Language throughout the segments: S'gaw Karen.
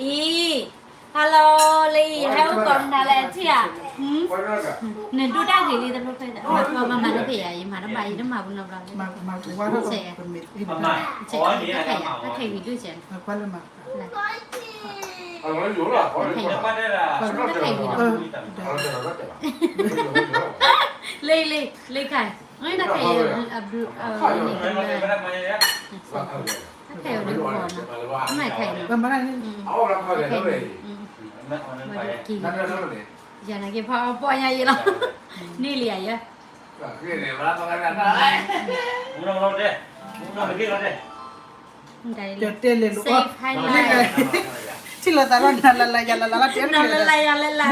အံၤ, hello လံ, ဟဲအိၣ်ကိးမနုၤလဲၣ်ထံၣ်ဧါ. နဒိၣ်တၢ်ဂ့ၤလံတဘျီဖဲ, မၤမၤတဖဲယၤ, ယမၤတဘၣ်, ယတမၤဘူးနီတဘျီ, တၢ်ခဲအံၤဒိၣ်စဲး, တၢ်ခဲအံၤဂ့ၤဒိၣ်စဲး, တၢ်ခဲအံၤဂ့ၤဒိၣ်စဲး, လံလံလံခါ, တၢ်ခဲအံၤ, တၢ်ခဲအံၤဒိၣ်စဲး, တၢ်ခဲအံၤဒိၣ်စဲး, ယနာ်က့ၤဖးအီၤပီညါယံၤလီၤ, န့ၢ်လံယၤယဲ, တဲလဲၤလိာ်အီၤ, ထံၣ်လိာ်သးလီၤ နၤလၢယၤလၢလၢ နၤလၢယၤလၢလၢ လံ, ယ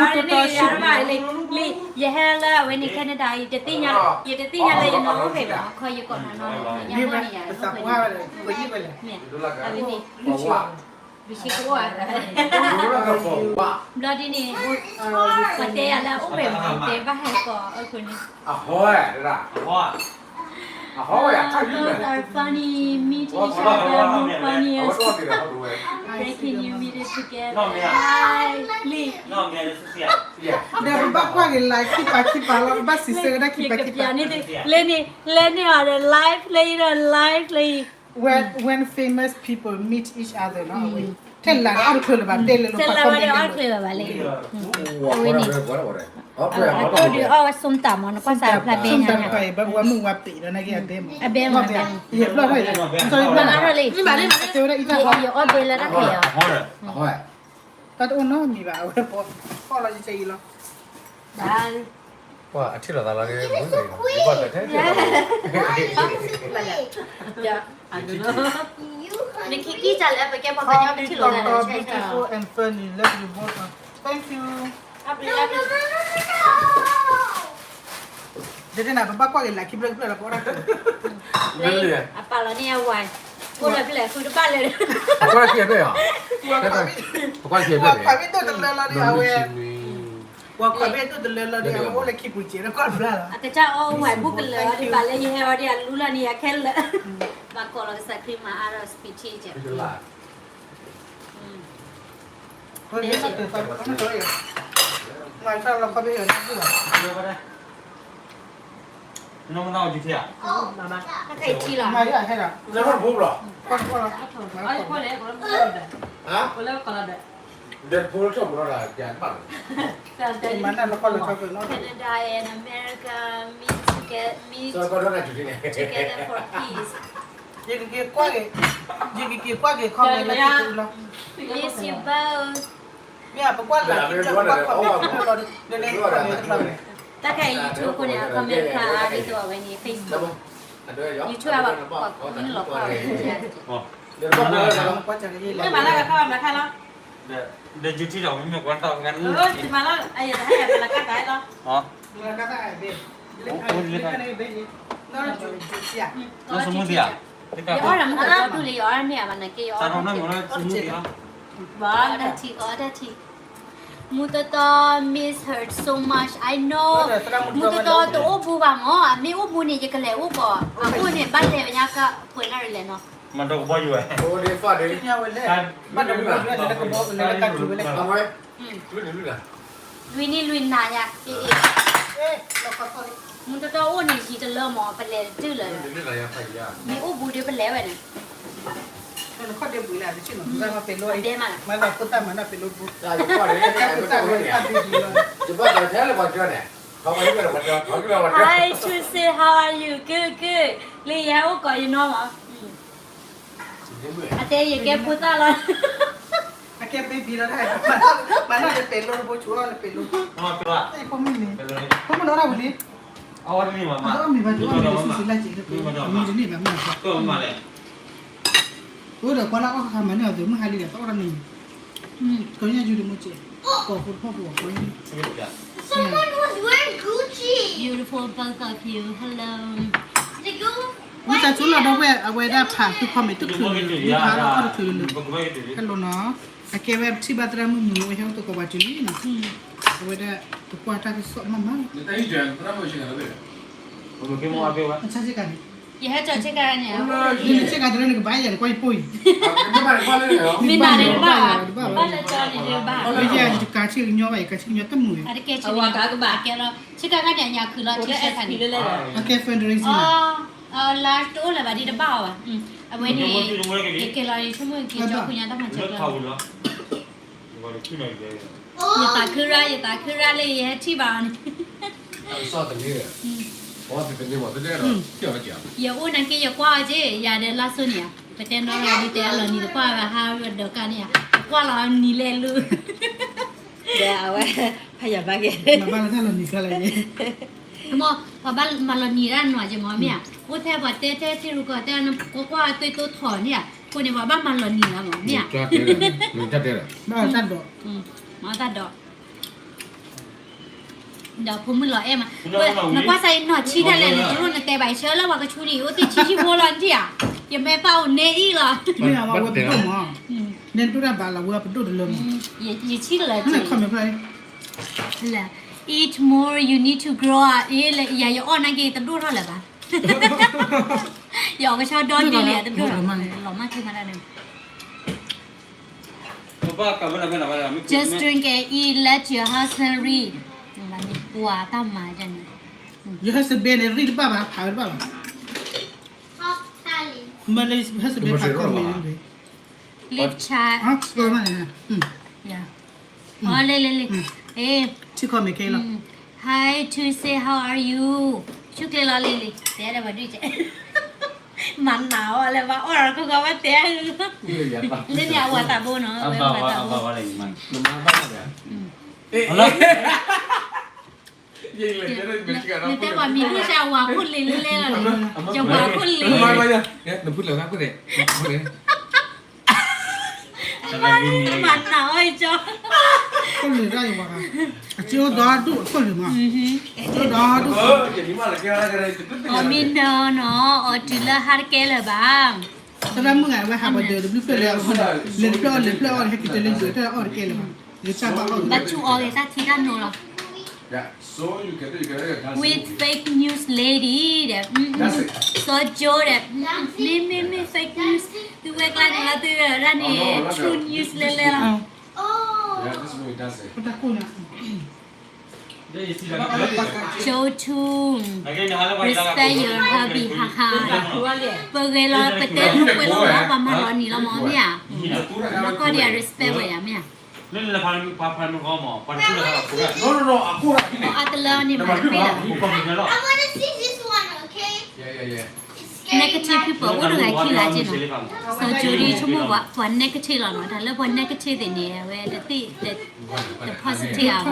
ဟဲလၢအဝဲန့ၣ် Canada အံၤ, ယတသ့ၣ်ညါလၢယနီၢ်အိၣ်ဖဲဘၣ်, ခီယကိးနီၢ်နီၢ်, ယနီၢ်န့ၣ်ယၤ, အဝဲန့ၣ် ဘျီဒ်န့ၣ်, ပှၤတဲယၤလၢအအိၣ်ဝဲမ့ၢ်တဲဘၣ်ဟဲကိးအခိၣ်န့ၣ်, Those are funny meeting each other, more funnier, breaking you meeting together, လံ, ဒီးပဘၣ်ကွၢ်က့ၤ live ခံပာ်ခံပာ်လီၤ, ပဘၣ်စံးဆၢကဒါခံပာ်ခံပာ်, လၢန့ၣ်, လၢန့ၣ်အီၤဒီး live လၢအံၤဒီး live လၢအံၤ When, when famous people meet each other နီၤ, ထဲလၢအီၣ်တချုးလၢၤဘၣ်, တဲလၢလီၤ ထဲလၢအီၣ်တချုးလၢၤဘၣ်လံ, အဝဲန့ၣ်, အဒိၣ်ဒုးအီၣ်ဝဲ ส้มตำ မ့ၢ်နီၤ, ကွၢ်စးဖျါဘဲညါ, ဘၣ်ဝဲမုၢ်ဝါပ့ၤဒီး နာ်က့အဘဲမး, အဘဲမး, ယအီၣ်ဘဲလၢတၢ်ခဲအံၤ, တၢ်တအိၣ်နီတမံၤဘၣ်, အဝဲပအီၣ်လီၤယဲအံၤလီၤ, ပှၤအထံၣ်လိာ်သးလီၤ, နခံကံၢ်စၢ်လၢပကဲပှၤကညီ ပထံၣ်လိာ်သးလၢ beautiful and funny, love you both, thank you. ဒ်န့ၣ် ပဘၣ်ကွၢ်က့ၤ live ခံဖျၢၣ်တဖျၢၣ်လီၤ, ပအီၣ်တၢ်, အပာ်လီၤန့ၢ်အဝဲ, အိၣ်လၢဖျၢၣ်ဃုတဘၣ်လၢ, ပကွၢ်ခံဖျၢၣ်, ပကွၢ်ခံဖျၢၣ်, ပှၤခွါဘ့ၣ်ဒိၣ်တလၢလီၤဒီး အဝဲ ပှၤခွါဘ့ၣ်ဒိၣ်တလၢလီၤဒီး အဝဲအိၣ်လၢခံပူၤစဲးဒီးကွၢ်ဖျါလီၤ, အကစၢ်အီၣ်ဝဲဘူးကလၢာ်လီၤ, ဒ်ဘၣ်လၢယဟဲအီၤဒီးအလူလီၤန့ၣ် ယခဲလၢာ်, ဘၣ်ကိးလီၤကစၢ်ခရံာ်မၤအါထီၣ် speed change Canada and America meet together, meet together for peace. ယကက့ၤကွၢ်က့ၤ comment လၢခံပူၤလီၤ, miss you both. မ့ၢ်ပကွၢ်လၢခံပူၤ ပကွၢ် comment လီၤ, နလဲၤ comment တဖျါ, တၢ်ခဲအံၤ YouTube အဃိန့ၣ် အ comment တဖျါအါဒ်သိးအဝဲန့ၣ် Facebook, YouTube အဘၣ်ကွၢ် မ့ၢ်လီၤကွၢ်ဝဲန့ၣ်, ကွၢ်က့ၤလီၤ, ဒီး YouTube ဒီး မ့မ့ၢ်ကွၢ်တၢ် ယအီၣ်တၢ်မုၢ်ကီၢ်တူၢ်လံ ယအီၣ်တၢ်မုၢ်ကီၢ်တူၢ်လံ ယအီၣ်တၢ်မ့ၢ်ဘၣ်နၤက့ ယအီၣ်တၢ်မ့ၢ်ဘၣ်, အီၣ်တၢ်ထံ အီၣ်တၢ်ထံ, မူတတီ miss her so much, I know, မူတတီတအိၣ်ဘူးဘၣ်မၢ်, အမ့ၢ်အိၣ်ဘူးန့ၣ် ယကလဲၤအိၣ်ကီး, အအိၣ်န့ၣ် ဘၣ်လဲၤဝဲညါကပှဲၤနၣ်ရံၣ်လဲၣ်နီၤ, မၤဒီးကဘီယူၤဝဲ လွံၢ်နံၣ်လွံၢ်နၤညါ, အ့ၣ်အ့ၣ်, မူတတီအိၣ်န့ၣ် ယံာ်တလၢမၢ် ပလဲၤတတုၤလၢၤ, မ့ၢ်အိၣ်ဘူးဒီးပလဲၤဝဲန့ၣ်, အဘဲမး, မၤသးဖိသၣ်မၤနၢ်ပ့ၤလိပူၤ, တၢ်ဖိသၣ်ဝဲတၢ်ဘံၣ်ဘံၣ်လီၤ, Hi Tuesday, how are you? Good, good. လံယဟဲအိၣ်ကိးယနီၢ်မး, အတဲယကဲဖိသၣ်လီၤ, အကဲ baby လီၤ, မၤနၢ်လၢပဲၤလိတဘိ ဆူၣ်အီၣ်လၢပဲၤလိ, ဖိမုၣ်န့ၣ်, ဖိမုၣ်န့ၣ်အီၣ်တၢ်ဝံၤလံ, အီၣ်မ့ၤဘၣ် တအီၣ်မ့ၤဘၣ် တမ့ၢ်တန့ၢ်ဘၣ်မ့ၢ်, မ့ၢ်တန့ၢ်ဘၣ်မ့ၢ်, အိၣ်ဒီးကွၢ်လၢအီၣ်ခါမၤန့ၢ်အီၤသုးမုၢ်ဟါလံဒီး တအီၣ်တၢ်န့ၣ်, ကိးညါယူၤဒီးမ့ၢ်ကဲ, ကိးဖိတဖီၣ်ဖိအီၤကိးညါ, Someone was wearing Gucci. Beautiful both of you. Hello. မ့ၢ်တၢ်ဆိလီၤဒီးဝဲ အဝဲဒၣ်ဖးသု comment တချုးလၢၤ မ့ၢ်ဖးလီၤအီၣ်တချုးလၢၤ, hello နီၤ, အကဲဝဲထံၣ်ဘၣ်သရၣ်မုၣ်မုၣ် အဝဲဟဲအိၣ်သကိးပှၤတုၤလံနီၤ, အဝဲဒၣ်တကွၢ်တၢ်ကစီၣ်မးမး, အဆၢကန့ၣ်, ယဟဲကၠီဆ့ကၤန့ၣ်, ယဆ့ကၤတရၢနကဘၣ်ယၤနကွၢ်ယပိၢ်အံၤ, မ့ၢ်နၤန့ၣ်တဘၣ်ဘၣ်, တဘၣ်ဘၣ် ယကၤဆ့ကညီဘၣ် ယကၤဆ့ကညီတမုာ် အတကဲဆ့ကညီ အကဲလီၤ ဆ့ကၤခါန့ၣ် အညါခုလီၤ ဆ့ကၤခါန့ၣ် အကဲ fundraising လီၤ လါတအိၣ်လၢၤဘၣ်ဒ်တဘၣ်အီၤဘၣ် အဝဲန့ၣ် ယကဲလီၤ ယဆိကမိၣ်က့ၤ ကၠီပူၤညါတၢ်မၤစၢၤကျၢၤ ယသးခုရၣ် ယသးခုရၣ်လၢယဟဲထံၣ်ဘၣ်အီၤန့ၣ် ယအိၣ်နာ်က့ယကွၢ်အီၤက့ ယၤဒီးလါစိၤန့ၣ်ဧါ ပတဲနီၢ်လီၤဒ်တဲအလီၤနံၤတကွၢ်ဘၣ် ဟးဒီးကါန့ၣ်ဧါ ယကွၢ်လီၤနံၤလဲၤလူ ဒီးအဝဲ ဖးယၤဘၣ်က့ၤ မ့ၢ် ပှၤဘၣ်မၤလီၤနံၤတၢ်နီၤက့မ့ၢ်ဧါ အိၣ်ထဲပှၤတဲထဲထံရူၢ်ကီၢ်တဲ ကွၢ်ကွၢ်အသွံၣ်တိၢ်ထီၣ်န့ၣ်ဧါ အဃိန့ၣ် ပှၤဘၣ်မၤလီၤနံၤလီၤမ့ၢ်ဧါ မ့ၢ်တၢ်တဲဒီး မၤတၢ်ဒီး ဒီးဖိမုၣ်လီၤအဲၣ်မး နကွၢ်စၢ်အံၤနီၢ်ဆံးဒၣ်လဲာ်န့ၣ် တလိၣ်နတဲဘၣ် ယဆၢလၢပှၤကဆူန့ၣ် အိၣ်သ့ၣ်ဆံးဆံးဖိလီၤနထံၣ်ဧါ ယမ့ၢ်ပၢ်အိၣ်န့ၢ်အံၤလီၤ မ့ၢ်အဝဲပဒိၣ်မး နဲဒိၣ်တၢ်ဘၣ်လီၤဝဲပဒိၣ်တလၢမး ယဆံးလီၤ comment ဖျါ Eat more, you need to grow up အ့ ယၤယအီၣ်နာ်က့တဒိၣ်ထီၣ်လၢၤဘၣ် ယအီၣ်ကဆီဒီဒ်လဲၣ်တဒိၣ်ထီၣ် လီၤမၢ်ထံမးတၢ်န့ၣ် Just drink and eat, let your husband read. ပှၤတၢ်မၤန့ၣ် ယ husband န့ၣ် read တဘၣ်ဘၣ် ဖးဝဲတဘၣ်ဘၣ် မ့ၢ်လၢ husband ဖး comment န့ၣ် Leave chat. လ့လ့လ့ ထံ comment ခဲလီၤ Hi Tuesday, how are you? ဆူၣ်ချ့လီၤလ့လ့ တဲဒီးဝဲဒုးကဲ မၤနးအီၤလၢဘၣ်အီၣ်ဒီးခိၣ်ဃီဘၣ်တဲ လၢန့ၣ်အဝၤသးဘိနီၤ ဝဲဝၤသးဘိ နတဲပှၤမံၤဒိၣ်စၢ်ဝၤခိၣ်လ့ၤလဲၣ်လီၤန့ၣ် ယဝၤခိၣ်လ့ၤ နဖုလၢၤဖးခိၣ်န့ၣ် မၤနးအီၤကၠီ ခိၣ်လ့ၤတၢ်ယဝၤ အကၠိဒီဒူၣ်အခိၣ်လ့ၤမး ကၠိဒီဒူၣ် အီၣ်မ့ၢ်နီၤနီၤ အီၣ်တုၤလၢဟါတကဲလၢၤဘၣ် သရၣ်မုၣ်ဂၤဝဲဟးပှၤဒၢးတဘျုးဖျၢၣ်လၢအီၣ် လဲၤတဖျၢၣ်အီၣ်လဲၤတဖျၢၣ်အီၣ် ဟဲက့ၤတလၢယိၤတၢ်အီၣ်တကဲလၢၤဘၣ် ဘၣ်ဆူၣ်အီၤဂ့ၤတၢ်ထံတၢ်နိလီၤ With fake news lady ဒီး စီၤကၠိဒီး မ့ၢ်မ့ၢ်မ့ၢ် fake news သုဝဲကျါန့ၣ်လီၤ သုဝဲဒၣ်န့ၣ် true news လဲၤလဲၤလီၤ ကၠိထူ respect your hubby ဟးဟး ပဂဲၤလီၤ ပတဲနကွဲးလီၤမး ပှၤမၤလီၤနံၤလီၤမး မ့ၢ်ဧါ နကီၢ်ဒံး respect ဝဲယၤ မ့ၢ်ဧါ အတလၢန့ၣ် မၤတပ့ၢ်ဒီး negative people အိၣ်တဂၤခံဂၤက့နီၤ စီၤကၠိဒ်ဆိကမိၣ်ပှၤ negative လီၤနီၤ တၢ်လၢပှၤ negative သ့ၣ်န့ၣ် အဝဲတသ့ၣ် တ positive ဧါ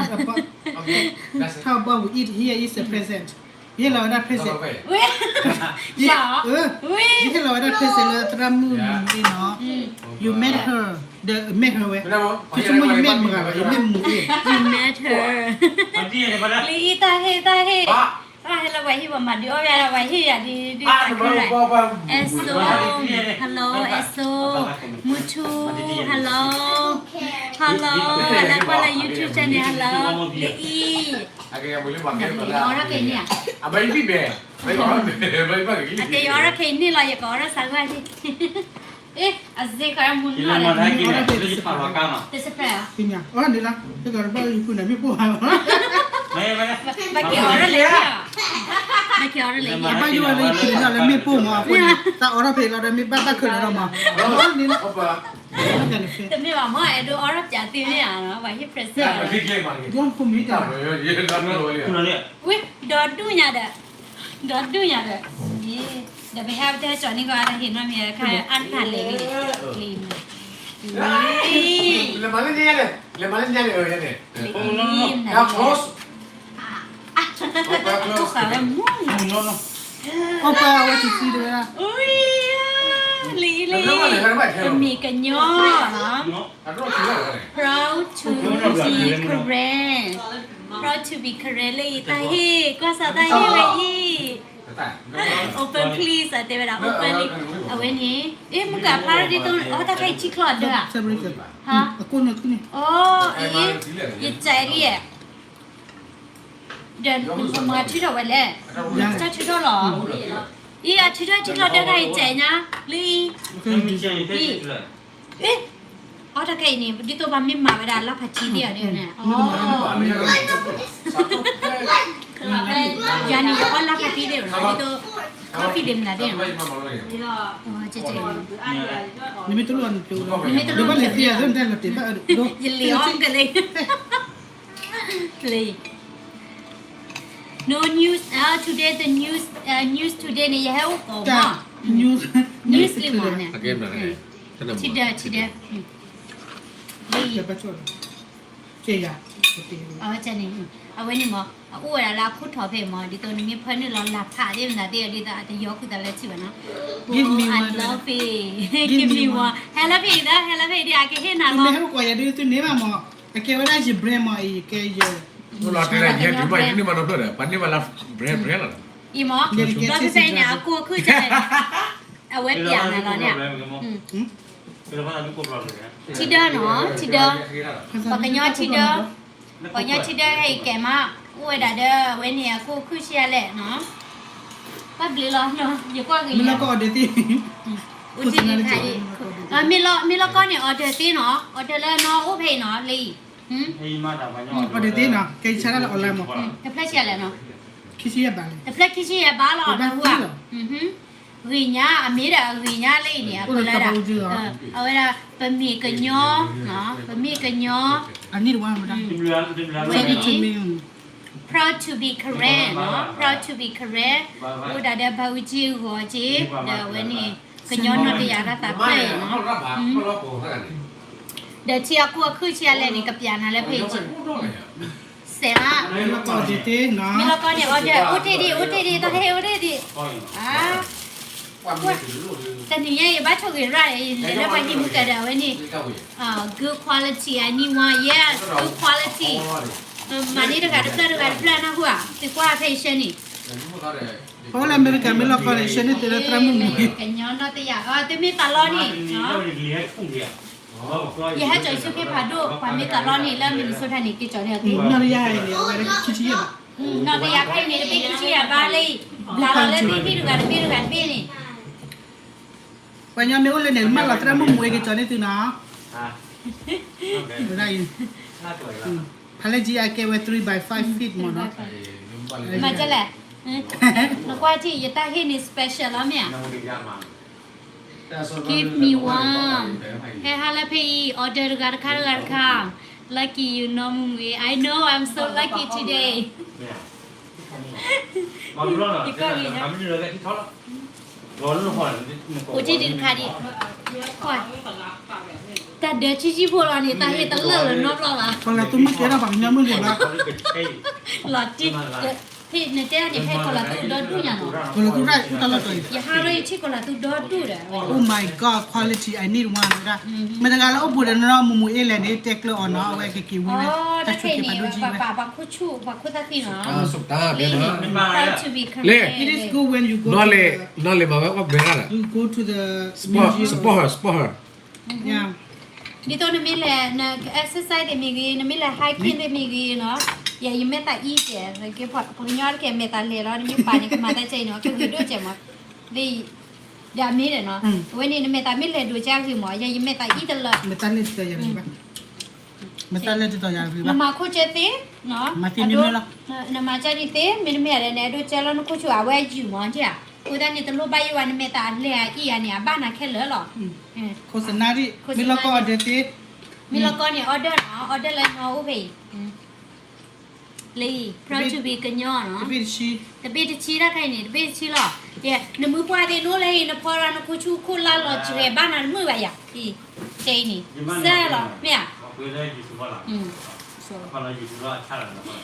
How about we eat here is a present ယဟ့ၣ်လီၤဝဲဒၣ် present ယဟ့ၣ်လီၤဝဲဒၣ် present လၢသရၣ်မုၣ်မံၤနီၤ you met her ဒီး met her ဝဲ ဆိကမိၣ် you met မတၤဘၣ် you met မုၣ်အ့ၣ် you met her လံအံၤ တၢ်ဟ့ၣ် တၢ်ဟ့ၣ် တၢ်ဟ့ၣ်လၢပှၤဟ့ၣ်ပှၤမၤဒုးအီၣ်ဝဲဒၣ် ပှၤဟ့ၣ်ယၤဒ် ဒ် အဲၣ်စိ hello အဲၣ်စိ မုထူ hello hello ဟဲလၢကွၢ်လၢ YouTube channel hello လံအံၤ ယအီၣ်ထီၣ်ခဲအံၤန့ၣ်ဧါ အကဲယအီၣ်ထီၣ်ခဲအံၤန့ၣ်လီၤ ယကအီၣ်ထီၣ်စးဂၤဒ် အ့ အစ့ခါမူနီၢ်လဲၣ် တစဖရဲၣ် အီၣ်န့ၣ်လီၤ တကးဘၣ်ယဖုနၤမ့ၢ်ပိၢ်ဟါလီၤ ဘၣ်က့ၤအီၣ်ထီၣ်လဲၣ် ဘၣ်ယိၣ်ဝဲလၢယဖုနၤလၢမ့ၢ်ပိၢ်မး အဃိန့ၣ် တၢ်အီၣ်ထီၣ်ဖဲအံၤလီၤဒီးမ့ၢ်ဘၣ်တၢ်ခဲလၢာ်ဒီးမး အီၣ်န့ၣ်လီၤ တမ့ၢ်ဘၣ်မ့ၢ် အဲၣ်ဒိးအီၣ်ထီၣ်ပၠးသ့န့ၣ်ဧါ ပှၤဟ့ၣ် present ဝဲ ဒီဒူၣ်ညါဒီး ဒီဒူၣ်ညါဒီး ဒီးပဟဲတဲကၠီၤန့ၢ်ကီး တၢ်ဟ့ၣ်နီၢ်မ့ၢ်ခါအါတခါလဲၣ်ဂ့ၤ လဲၤမၤလၢညါလဲၣ် လဲၤမၤလၢညါလဲၣ် အဝဲန့ၣ် Now close အိၣ်ပာ်ဝဲတသံတဝဲဒၣ် လံလံ ကမံၤကညီ Proud to be Karen Proud to be Karen လၢအံၤ တၢ်ဟ့ၣ် ကွၢ်စးတၢ်ဟ့ၣ်ဝဲအံၤ open please တဲဝဲဒၣ် open လံ အဝဲန့ၣ် အ့ မုၢ်ကဖျါဒ်သိး အီၣ်တၢ်ခါအံၤထံချီၣ်ဒၢဧါ ဟါ အံၤ ယစဲးလံ ဒီး မၤထုးထီၣ်ဝဲလဲၣ် တၢ်ထုးထီၣ်လီၤ အံၤ အထုးထီၣ်ထံချီၣ်ဒၢတၢ်အံၤစဲးညါ လံ အံၤ အ့ အ့ အီၣ်တၢ်ခဲအံၤန့ၣ် ဒ်သိးပှၤမ့ၢ်မၤဝဲဒၣ်လၢဖးထံသ့ၣ်အီၤဒ်န့ၣ်, ယၤန့ၣ် ယအီၣ်လၢဖးထံသ့ၣ်အီၤ ဒ်သိး coffee ဒ်မနုၤသ့ၣ်နီၤ, နမ့ၢ်တလိၣ်န့ၣ် ယလံၤအီၣ်ကလဲၣ်, လံၤ No news, uh, today the news, uh, news today န့ၣ် ယဟဲအိၣ်ကိးမး, news လံမးန့ၣ်, ထံဒၢ ထံဒၢ လံ, အဝဲန့ၣ်မး အအိၣ်ဝဲဒၣ်လၢအခိၣ်ထီၣ်ဖဲမး ဒ်သိးနမ့ၢ်ဖၢနုာ်လီၤလၢ်ဖးသ့ၣ်မနုၤသ့ၣ် ဒ်သိးအတယီၤခုသးလၢထံဘၣ်နီၤ, give me one, give me one, ဟဲလၢဖဲအံၤဒီး ဟဲလၢဖဲအံၤဒီး အကဟ့ၣ်နၤလီၤ, ဟဲလၢဖဲအံၤဒီး အကဟ့ၣ်နၤလီၤ, အကဲဝဲဒၣ်ယ brand မးအံၤ ကဲယ န့ၢ်မးနီၤဖျၢၣ်ဒီး ပှၤန့ၢ်မးလၢ brand brand လီၤ, အံၤမး ဒီးဖဲဖဲအံၤန့ၣ် အကိၢ်အခုၣ်ကဲ အဝဲပျးနၤလီၤန့ၣ်, ထံဒၢနီၤ ထံဒၢ, ပှၤကညီထံဒၢ, ပှၤကညီထံဒၢဟဲအံၤကဲမး, အိၣ်ဝဲဒၣ်ဒီး အဝဲန့ၣ်အခိၣ်ခုၣ်ဆံးအါလဲၣ်နီၤ, ဘၣ်ဘျုးလီၤနီၤ ယကွၢ်ဂ့ၤ မ့ၢ်လီၤကီန့ၣ် order သ့နီၤ, order လၢနီၢ်အိၣ်ဖဲအံၤနီၤ လၢအံၤ, order သ့နီၤ ကဲဆါတၢ်လၢ online မး, တဖျၢၣ်ဆံးအါလဲၣ်နီၤ, တဖျၢၣ်ခံဆံယဲၢ်ဘးလီၤ, ဂ့ၤညါ အမ့ၢ်ဒီးအဂ့ၤညါလၢအံၤန့ၣ် အကလၢဒၣ်, အဝဲဒၣ် ပမ့ၢ်ကညီ, ပမ့ၢ်ကညီ, ဝဲန့ၣ် proud to be Karen နီၤ proud to be Karen, အိၣ်ဒၣ်ဒီးဘၣ်အူကၠံအဂီၤက့ၤ ဒီးအဝဲန့ၣ် ကညီနီတယၤတၢ်သးဖျၢၣ်အံၤနီၤ, ဒီးထံအကိၢ်အခုၣ်ဆံးအါလဲၣ်န့ၣ် ကပျးနၤလၢဖဲအံၤက့ၤ စဲးလါ, မ့ၢ်လီၤကီန့ၣ် order အိၣ်တ့ၢ်ဒံး အိၣ်တ့ၢ်ဒံး တၢ်ဟဲအိၣ်တ့ၢ်ဒံး, တနံၤညါအံၤဘၣ်ဆိၣ်ဂ့ၤရၣ်အံၤ လဲၤလၢပှၤဟံၣ်မူကၤဒီးအဝဲန့ၣ် good quality, I need one, yes, good quality, မၤန့ၢ်တဂၤတဖျၢၣ်တဂၤတဖျၢၣ်နၢ်ဟူဧါ, သုကွၢ်ဖဲအံၤဆၢန့ၣ် ပအိၣ်လၢအမဲရကၤ မ့ၢ်လီၤကီန့ၣ် ဆၢန့ၢ်သုလၢသရၣ်မုၣ်မူၤ, ကညီနီတယၤ သုမ့ၢ်သးလီန့ၣ် ယဟဲကၠီၤဆူဖ့ဖးဒိၣ် ပှၤမ့ၢ်သးလီန့ၣ် လၢ Minnesota န့ၣ် က့ၤကၠီၤန့ၢ်အီၤသ့, နီတယၤအံၤန့ၣ် အဝဲဒၣ်ခံဆံယဲၢ်ဘး, နီတယၤဖဲအံၤန့ၣ် တဘ့ၣ်ခံဆံယဲၢ်ဘးလၢအံၤ, ဘျးလီၤလၢသုဟံၣ်တဂၤတဘ့ၣ်တဂၤတဘ့ၣ်န့ၣ် ပှၤကညီမ့ၢ်အိၣ်လၢန့ၣ် မၢလီၤသရၣ်မုၣ်မူၤအ့ က့ၤကၠီၤန့ၢ်သုနီၤ, ဝဲဒၣ်အံၤ ဖးလဲၢ်ကံအကဲဝဲ three by five feet မ့ၢ်နီၤ, မၤကလဲၣ်, နကွၢ်ထံၣ် ယတၢ်ဟ့ၣ်န့ၣ် special လီၤမ့ၢ်ဧါ, give me one, ဟဲဟါလၢဖဲအံၤ order တဂၤတခါတဂၤတခါ, lucky you know မူၤမူၤအ့ I know I'm so lucky today, ယကွၢ်ဂ့ၤညါ အိၣ်တ့ၢ်ဒံးတခါဒံး, တၢ်ဒၢဆံးဆံးဖိလီၤန့ၣ် တၢ်ဟ့ၣ်တလၢာ်လၢၤနီတဘျီဘၣ်, ကီၤလၤသူမ့ၢ်ကဲထီၣ်ပှၤကညီမုၣ်န့ၣ်ဘၣ်, လီၤတံၢ်, ဖဲနတဲဒၣ်န့ၣ် ဖဲကီၤလၤသူဒီဒူၣ်ညါနီၤ, ကီၤလၤသူတၢ်အူတၢ်လီၢ်ကီၤအံၤ, ယဟးထီၣ်ယထံၣ်ကီၤလၤသူဒီဒူၣ်ဒီး, Oh my God, quality, I need one ဝဲဒၣ်, မ့ၢ်တဂၤလၢအိၣ်ဘူးဒီးနီၤ မူၤမူၤအ့လဲၣ်န့ၣ် တဲကျၢၤအီၤနီၤ အဝဲကက့ၤဝံၤဝဲ, တၢ်ဆိးက့ၤဖးဒိၣ်ကံဝဲ, ပှၤခိၣ်ဆူၣ်ပှၤခိၣ်သၣ်သ့ၣ်နီၤ, လံ, proud to be Karen, နီၢ်လံၤမၤဝဲအီၣ်ဘဲရၣ်ဒီး, you go to the, support her, support her, ဒ်သိးနမ့ၢ်လဲၤ န exercise သ့ၣ်မ့ၢ်ဂ့ၤ နမ့ၢ်လဲၤ hiking သ့ၣ်မ့ၢ်ဂ့ၤနီၤ, ယဲယမဲာ်သၣ်အံၣ်ကဲ, ပှၤကညီတကဲမဲာ်သၣ်လဲၤလီၤ နမ့ၢ်ပာ်န့ၣ် ကမၤတၢ်ကဲအံၤနီၤ ကဂ့ၤဒိၣ်ကဲမး, လံ, ဒီးအမ့ၢ်ဒီးနီၤ, အဝဲန့ၣ် နမဲာ်သၣ်မ့ၢ်လဲၤဒိၣ်ကဲဂ့ၤမး ယဲယမဲာ်သၣ်အံၣ်တလၢ, မ့ၢ်တၢ်လဲၤဒ်သိးယၤတဂ့ၤဘၣ်, မ့ၢ်တၢ်လဲၤဒ်သိးယၤတဂ့ၤဘၣ်, နမၤခိၣ်ကဲသ့, နမၤကဲဒ်သ့ မ့တမ့ၢ်ဒီး နအဲၣ်ဒိးကဲလီၤနခိၣ်ဆူၣ် အဝဲယုၢ်မးဧါ, အဃိသတးန့ၣ် တလိၣ်ဘၣ်ယိၣ်ဘၣ် နမဲာ်သၣ်အလဲၤအံၣ်ဧါန့ၣ် အဘၣ်နၤခဲလၢာ်လီၤ, ခိၣ်စနါဒံး မ့ၢ်လီၤကီ order သ့, မ့ၢ်လီၤကီန့ၣ် order နီၤ order လၢနီၢ်အိၣ်ဖဲအံၤ, လံ, proud to be ကညီနီၤ, တဘ့ၣ်တဆံ, တဘ့ၣ်တဆံတၢ်ခဲအံၤန့ၣ် တဘ့ၣ်တဆံလီၤ, နမုၢ်ပှၢ်သ့ၣ်နအိၣ်လၢအံၤ နဖီရၤနခိၣ်ဆူၣ်ခိၣ်လါလီၤစှဲဘၣ်နၤတမုာ်ဘၣ်ယၤ, အံၤ, ခဲအံၤန့ၣ်, စဲလီၤ မ့ၢ်ဧါ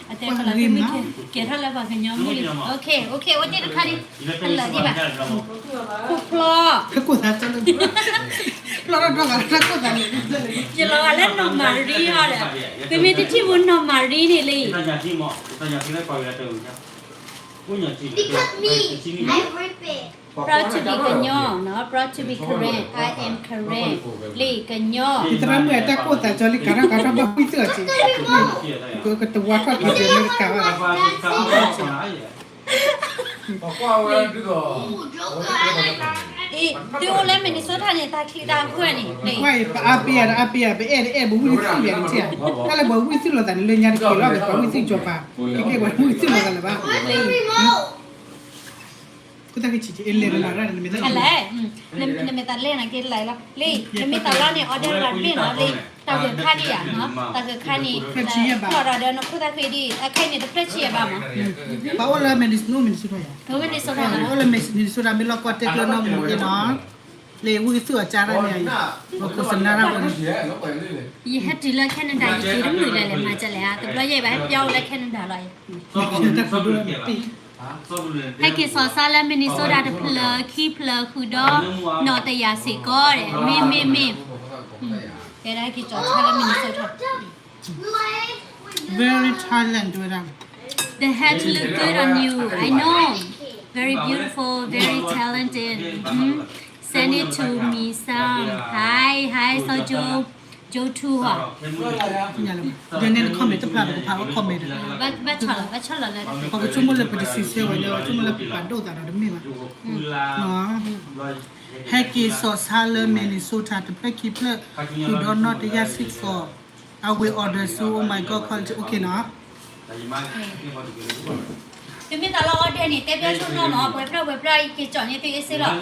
အတဲကလၤသူမ့ၢ်ကဲထီၣ်လၢပှၤကညီမ့ၢ်, okay okay အိၣ်တ့ၢ်တခါဒံး, အလၢာ်ဒံးဘၣ်, ခိၣ်ဖျီ, ယလီၤဂာ်လၢနီၢ်မၤရံအီၤဒီး, သုမ့ၢ်တထံၣ်ဘူးနီၢ်မၤရံန့ၣ်လံ, Because me, I rip it. Proud to be ကညီနီၤ, proud to be Karen, I am Karen, လံ ကညီ, ယသရၣ်မုၣ်အတၢ်ကိၢ်သးကၠီလံ ကၤထီၣ်ကၤထီၣ်ဘၣ်ဝံၣ်သ့ၣ်အီၤက့ၤ, ကတဝါထီၣ်ကီးစဲးမ့ၢ်တကးဘၣ်လီၤ, ပကွၢ်ဝဲဒ်သိး, အံၤ သုအိၣ်လၢ Minnesota န့ၣ် တၢ်ချံတၢ်ဃၢန့ၣ် ကွၢ်အံၤ ပအါပ့ၤယၤဒီးအါပ့ၤယၤ ပအဲၣ်တအဲၣ် ပဝံသ့ၣ်ယၤတထံၣ်ဧါ, တၢ်လၢပှၤဝံသ့ၣ်လိာ်သးန့ၣ် လၢညါတက့ၤလီၤ ပှၤဝံသ့ၣ်ကၠီၤပၤ, ကဲကဲပှၤဝံသ့ၣ်လိာ်သးလၢၤဘၣ်, ခိၣ်သၣ်ဃံဆံး အလဲၤတလးရၣ်န့ၣ် နမ့ၢ်သးလဲၤ, နမ့ၢ်သးလဲၤနက့ၤလၢလီၤ, လံ နမ့ၢ်သးလီန့ၣ် order လီၤတဘ့ၣ်နီၤ လံ တၢ်ဂၢၢ်ခါဒံးဧါ, တၢ်ဂၢၢ်ခါန့ၣ် ဖျၢၣ်ဆံယဲၢ်ဘး, ထီၣ်ဒီးနခိၣ်သၣ်ဃံဒံး အခဲအံၤန့ၣ် တဖျၢၣ်ဆံယဲၢ်ဘးမး, ပအိၣ်လၢ Minnesota ယၤ, အိၣ်လၢ Minnesota မ့ၢ်လီၤကီတဲကျၢၤ နီၢ်မူက့နီၤ, လၢဝံသ့ၣ်အီၤကါရၣ်န့ၣ်, ပခိၣ်စနါရၣ်န့ၣ်, ယဟဲတုၤလၢ Canada ယက့ၤတမုာ်လၢလဲၤမၤကလဲၣ်ဧါ, တဘျီယဲၢ်ဘၣ်ဟဲပျီအိၣ်လၢ Canada လီၤ, ဟဲက့ၤစီၤဆါလၢ Minnesota တဖျၢၣ်ခံဖျၢၣ်ဃုာ်ဒီး နီၢ်တယၢ်စ့ၢ်ကီးဒီး မ့ၢ်မ့ၢ်မ့ၢ်, တဲဒၣ်ဟဲက့ၤစီၤဆါလၢ Minnesota, very Thailand တဲဝဲဒၣ်, the hat look good on you, I know, very beautiful, very talented, send it to me some, hi hi စီၤကၠိ ကၠိထူဟီ, ယန့ၣ် comment တဖျါ ပကဖးဝဲ comment ဒီး, ဘၣ်ဆီၣ်လီၤလၢ, ပကဆိကမိၣ်လၢပတစံးဆၢဝဲလၢ ပဆိကမိၣ်လၢပပာ်ဒိၣ်သးဒီးတမ့ၢ်ဘၣ်, ဟဲက့ၤစီၤဆါလၢ Minnesota တဖျၢၣ်ခံဖျၢၣ်, ဃုာ်ဒီးနီၢ်တယၢ်စ့ၢ်ကီး, I will order soon, oh my god quality, okay နီၤ သုမ့ၢ်သးလီ order န့ၣ် တဲပျဲဆိနီၢ်နီၢ် ပှဲၤဖျၢၣ်ပှဲၤဖျၢၣ် ယက့ၤကၠီၣ်န့ၢ်သုအ့ၣ်စ့လီၤ,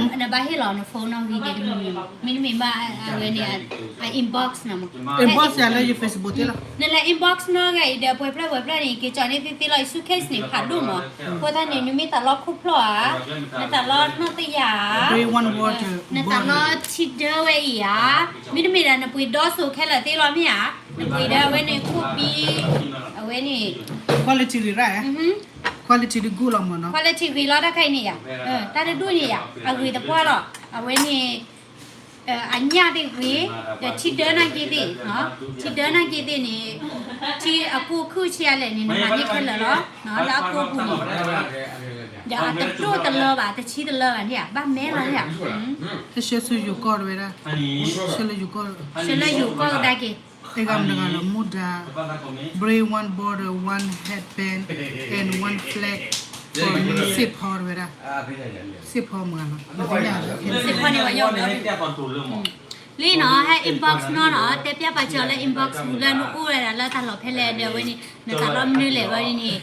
နဘၣ်ဟ့ၣ်လီၤန phone နီၣ်ဂံၢ်န့ၣ်တမံၤမံၤ, မ့တမ့ၢ်ဘၣ်အဝဲန့ၣ် အ inbox နီၤ, inbox ယၤလၢယ Facebook သ့လီၤ, နလဲၤ inbox နီၣ်ဂံၢ်အံၤဒီး ပှဲၤဖျၢၣ်ပှဲၤဖျၢၣ်န့ၣ် ယက့ၤကၠီၣ်န့ၢ်သုသ့လီၤ, ယ suitcase န့ၣ် ဖးဒိၣ်မး, အဃိသတးန့ၣ် နမ့ၢ်သးလီခိၣ်ဖျီၣ်ဧါ, နသးလီနီၢ်တယၢ်ဧါ, နသးလီထံဒၢဝဲအံၤဧါ, မ့တမ့ၢ်ဒီးနပှ့ၤဒီစိၤခဲလၢာ်သ့လီၤမ့ၢ်ဧါ, နပှ့ၤဒီးအဝဲန့ၣ်ခိၣ်ဘံ, အဝဲန့ၣ် quality ဂ့ၤရၣ်, quality တဂ့ၤလီၤမ့ၢ်နီၤ, quality ဂ့ၤလီၤတၢ်ခဲအံၤန့ၣ်ယၤ, တၢ်တဒူၣ်န့ၣ်ယၤ, အဂ့ၤသပှၢ်လီၤ, အဝဲန့ၣ် အညၣ်သ့ၣ်ဂ့ၤ, ဒီးထံဒၢနာ်က့သ့ၣ်, ထံဒၢနာ်က့သ့ၣ်န့ၣ်, ထံအကိၢ်ခုၣ်ဆံးအါလဲၣ်န့ၣ် နမၤန့ၢ်ခဲလၢာ်လီၤ, လၢအကိၢ်ပူၤန့ၣ်, ဒီးအတဒိၣ်တလၢဘၣ်, တဆံတလၢဘၣ်န့ၣ်ဧါ, ဘၣ်မဲလီၤန့ၣ်ဧါ, ဆှၢဆူယိၤကီၢ်တဝဲဒၣ်, ဆှၢလၢယိၤကီၢ်, ဆှၢလၢယိၤကီၢ်ကဒါက့ၤ တဂၤမတဂၤလီၤ မူဒါ, bring one bottle, one headband and one flag for me, စ့ၢ်ဖီတဝဲဒၣ်, စ့ၢ်ဖီမတဂၤလီၤ, စ့ၢ်ဖီန့ၣ်ဝဲယီၤ လံနီၤ, ဟဲ inbox နီၤနီၤ, တဲပျဲပာ်စၢၤလၢ inbox ပူၤလၢနအိၣ်ဝဲဒၣ်လၢတၢ်လီၢ်ဖဲလဲၣ်ဒီး အဝဲန့ၣ် နသးလီမနုၤလဲၣ်ဝဲန့ၣ်,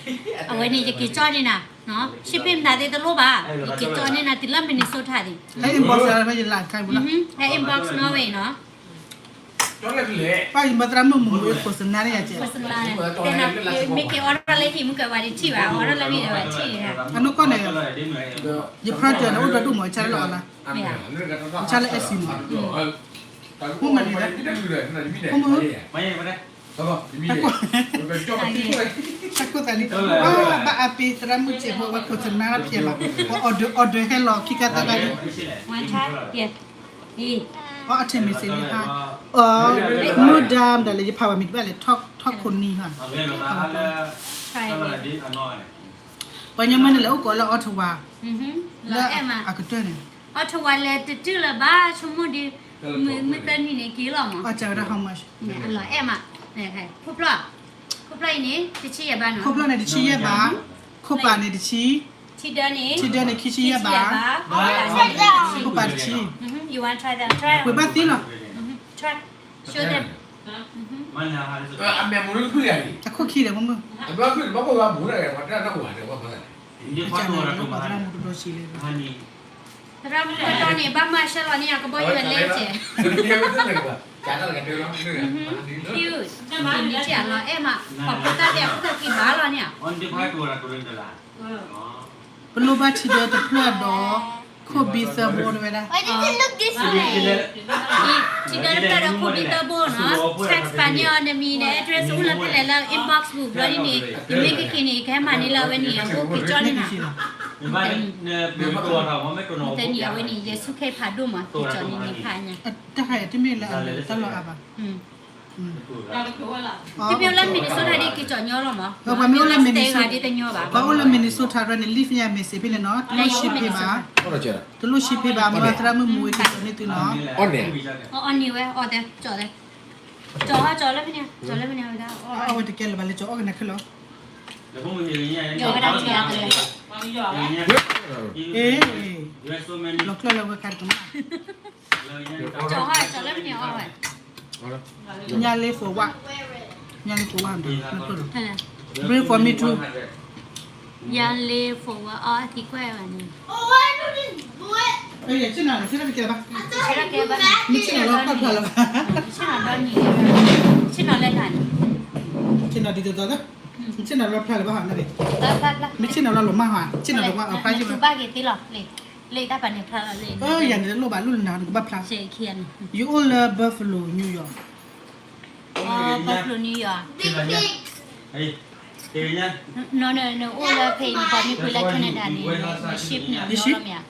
အဝဲန့ၣ် ယက့ၤကၠီၣ်န့ၢ်နၤ, shipping မတၤသ့တလိၣ်ဘၣ်, ယက့ၤကၠီၣ်န့ၢ်နၤတုၤလၢ Minnesota သ့ၣ်, ဟဲ inbox နီၤဝဲအံၤနီၤ, ပၢ်ယမၤသရၣ်မုၣ်မူမူအခိၣ်စနါန့ၣ်ယၤကဲ, မ့ၢ်က့ၤ order လၢဟံၣ်မူကဲဝဲဒၣ်ထံၣ်ဘၣ်, order လၢမ့ၢ်ဒီးဝဲထံၣ်န့ၣ်, အနီၢ်ကီၢ်န့ၣ်, ယ project န့ၣ် အိၣ်ဒီဒူၣ်မး ဆါလၢအီၤလၢ, ဆါလၢ S C မး, မ့ၢ်မနုၤလဲၣ်, မ့ၢ်မနုၤလဲၣ်, တၢ်ခိၣ်သးလံ, ဘၣ်အါပ့ၤသရၣ်မုၣ်စဲးဖိဝဲခိၣ်စနါဖျဲးလီၤ, ပှၤ order order ဟဲလီၤခံခါသၢခါလံ, အီ အထံမ့ၢ်စ့လံဟါ, အီ မုၢ်ဒါမတၤလဲၣ် ယဖးဘၣ်မံၤတဘၣ်လဲၣ်, ထီၣ်ခိၣ်နံၤဟါ, ပှၤညီမ့ၢ်န့ၣ်လဲၤအိၣ်ကိးလၢ Ottawa, လၢအကတၢၢ်န့ၣ်, Ottawa လဲၤတတုၤလၢၤဘၣ် ဆိကမိၣ်ဒီး, မုၢ်သၢနံၤန့ၣ်က့ၤလီၤမး, အီၣ်စၢၤဝဲဒၣ် how much, အလီၤအဲၣ်မး, ခိၣ်ဖျီၣ်, ခိၣ်ဖျီၣ်အံၤန့ၣ် တဆံယဲၢ်ဘးနီၤ, ခိၣ်ဖျီၣ်န့ၣ်တဆံ, ထံဒၢန့ၣ်, ထံဒၢန့ၣ်ခံဆံယဲၢ်ဘး, ခိၣ်ဖျီၣ်တဆံ, ပှ့ၤဘၣ်သ့လီၤ, show them, အခိၣ်ခံဒီးမုၢ်, သရၣ်မုၣ်ကတီၢ်န့ၣ် ဘၣ်မၤဆၢလီၤန့ၣ် အကဘီယူၤလဲကဲ, cute, န့ၣ်လီၤအဲၣ်မး, ပှၤဖိသၣ်သ့ၣ်အခိၣ်သၣ်ခံဘၣ်လီၤန့ၣ်, ပလိၣ်ဘၣ်ထံဒၢတဖျၢၣ်ဒီး ခိၣ်ဘံသၢဘိတဝဲဒၣ်, ထံဒၢတဖျၢၣ်ဒီးခိၣ်ဘံသၢဘိနီၤ, text ပာ်န့ၢ်အီၤနမံၤန address အိၣ်လၢဖဲလဲၣ်လၢ inbox ပူၤဘျီဒ်န့ၣ်, ယမ့ၢ်ကက့ၤန့ၣ် ကဟဲမၤန့ၢ်လၢအဝဲန့ၣ် အအိၣ်က့ၤကၠီန့ၢ်နၤ, တနံၤအဝဲန့ၣ် ယဲၢ်ဆူၣ်ခဲဖးဒိၣ်မး က့ၤကၠီန့ၢ်နၤဖးညါ, တၢ်ဟဲတမ့ၢ်လၢအတၢ်လီၤအါဘၣ် သုမ့ၢ်အိၣ်လၢ Minnesota ဒ်က့ၤကၠီညီလီၤမး, ပှၤမ့ၢ်အိၣ်လၢ Minnesota ဒ်တညီဘၣ်, ပှၤအိၣ်လၢ Minnesota ရၢန့ၣ် leave ညါ message ဖဲန့ၣ်နီၤ, တလိၣ်ရှံဖ့ဘၣ်, တလိၣ်ရှံဖ့ဘၣ်, မ့ၢ်သရၣ်မုၣ်မူဝဲက့ၤကၠီန့ၢ်သုနီၤ, အီၣ်န့ၢ်ဝဲ အီၣ်သဲ, ကၠီသဲ, ကၠီလၢဖဲန့ၣ်, ကၠီလၢဖဲန့ၣ်ဝဲဒၣ်, အီၣ်ဝဲတကဲလၢၤဘၣ်လၢကၠီအီၣ်ကနၤခဲလၢာ် ကၠီၤဝဲဒၣ်ထံအကလဲၤ, လီၤကျၢၢ်လၢဝဲခါတကမၣ်, ကၠီၤဟီၣ်ကၠီၤလၢမနုၤအီၣ်ဝဲ, ညါလ့ for what, ညါလ့ for what, bring for me too, ညါလ့ for what အီၣ်သံကွၢ်ဝဲန့ၣ်, ဆ့ၣ်နီၤလီၤဖျါလၢၤဘၣ်, ဆ့ၣ်နီၤလၢတၢ်န့ၣ်, ဆ့ၣ်နီၤဒ်သိးသိး, ဆ့ၣ်နီၤလီၤဖျါလၢၤဘၣ်ဟီန့ၣ်, မ့ၣ်ဆ့ၣ်နီၤလီၤလီၤမၢ်ဟီ, ဆ့ၣ်နီၤတဝါအဖျါယဘၣ်, လ့တၢ်ပာ်န့ၣ်ဖျါလီၤလ့, ယၤန့ၣ်တလိၣ်ဘၣ် လိၣ်လၢနၤနကဘၣ်ဖျါ, ယအိၣ်လၢ Buffalo New York, Buffalo New York, နအိၣ်လၢဖဲအံၤ နပှၤမ့ၢ်ကွံာ်လၢ Canada န့ၣ် န ship န့ၣ်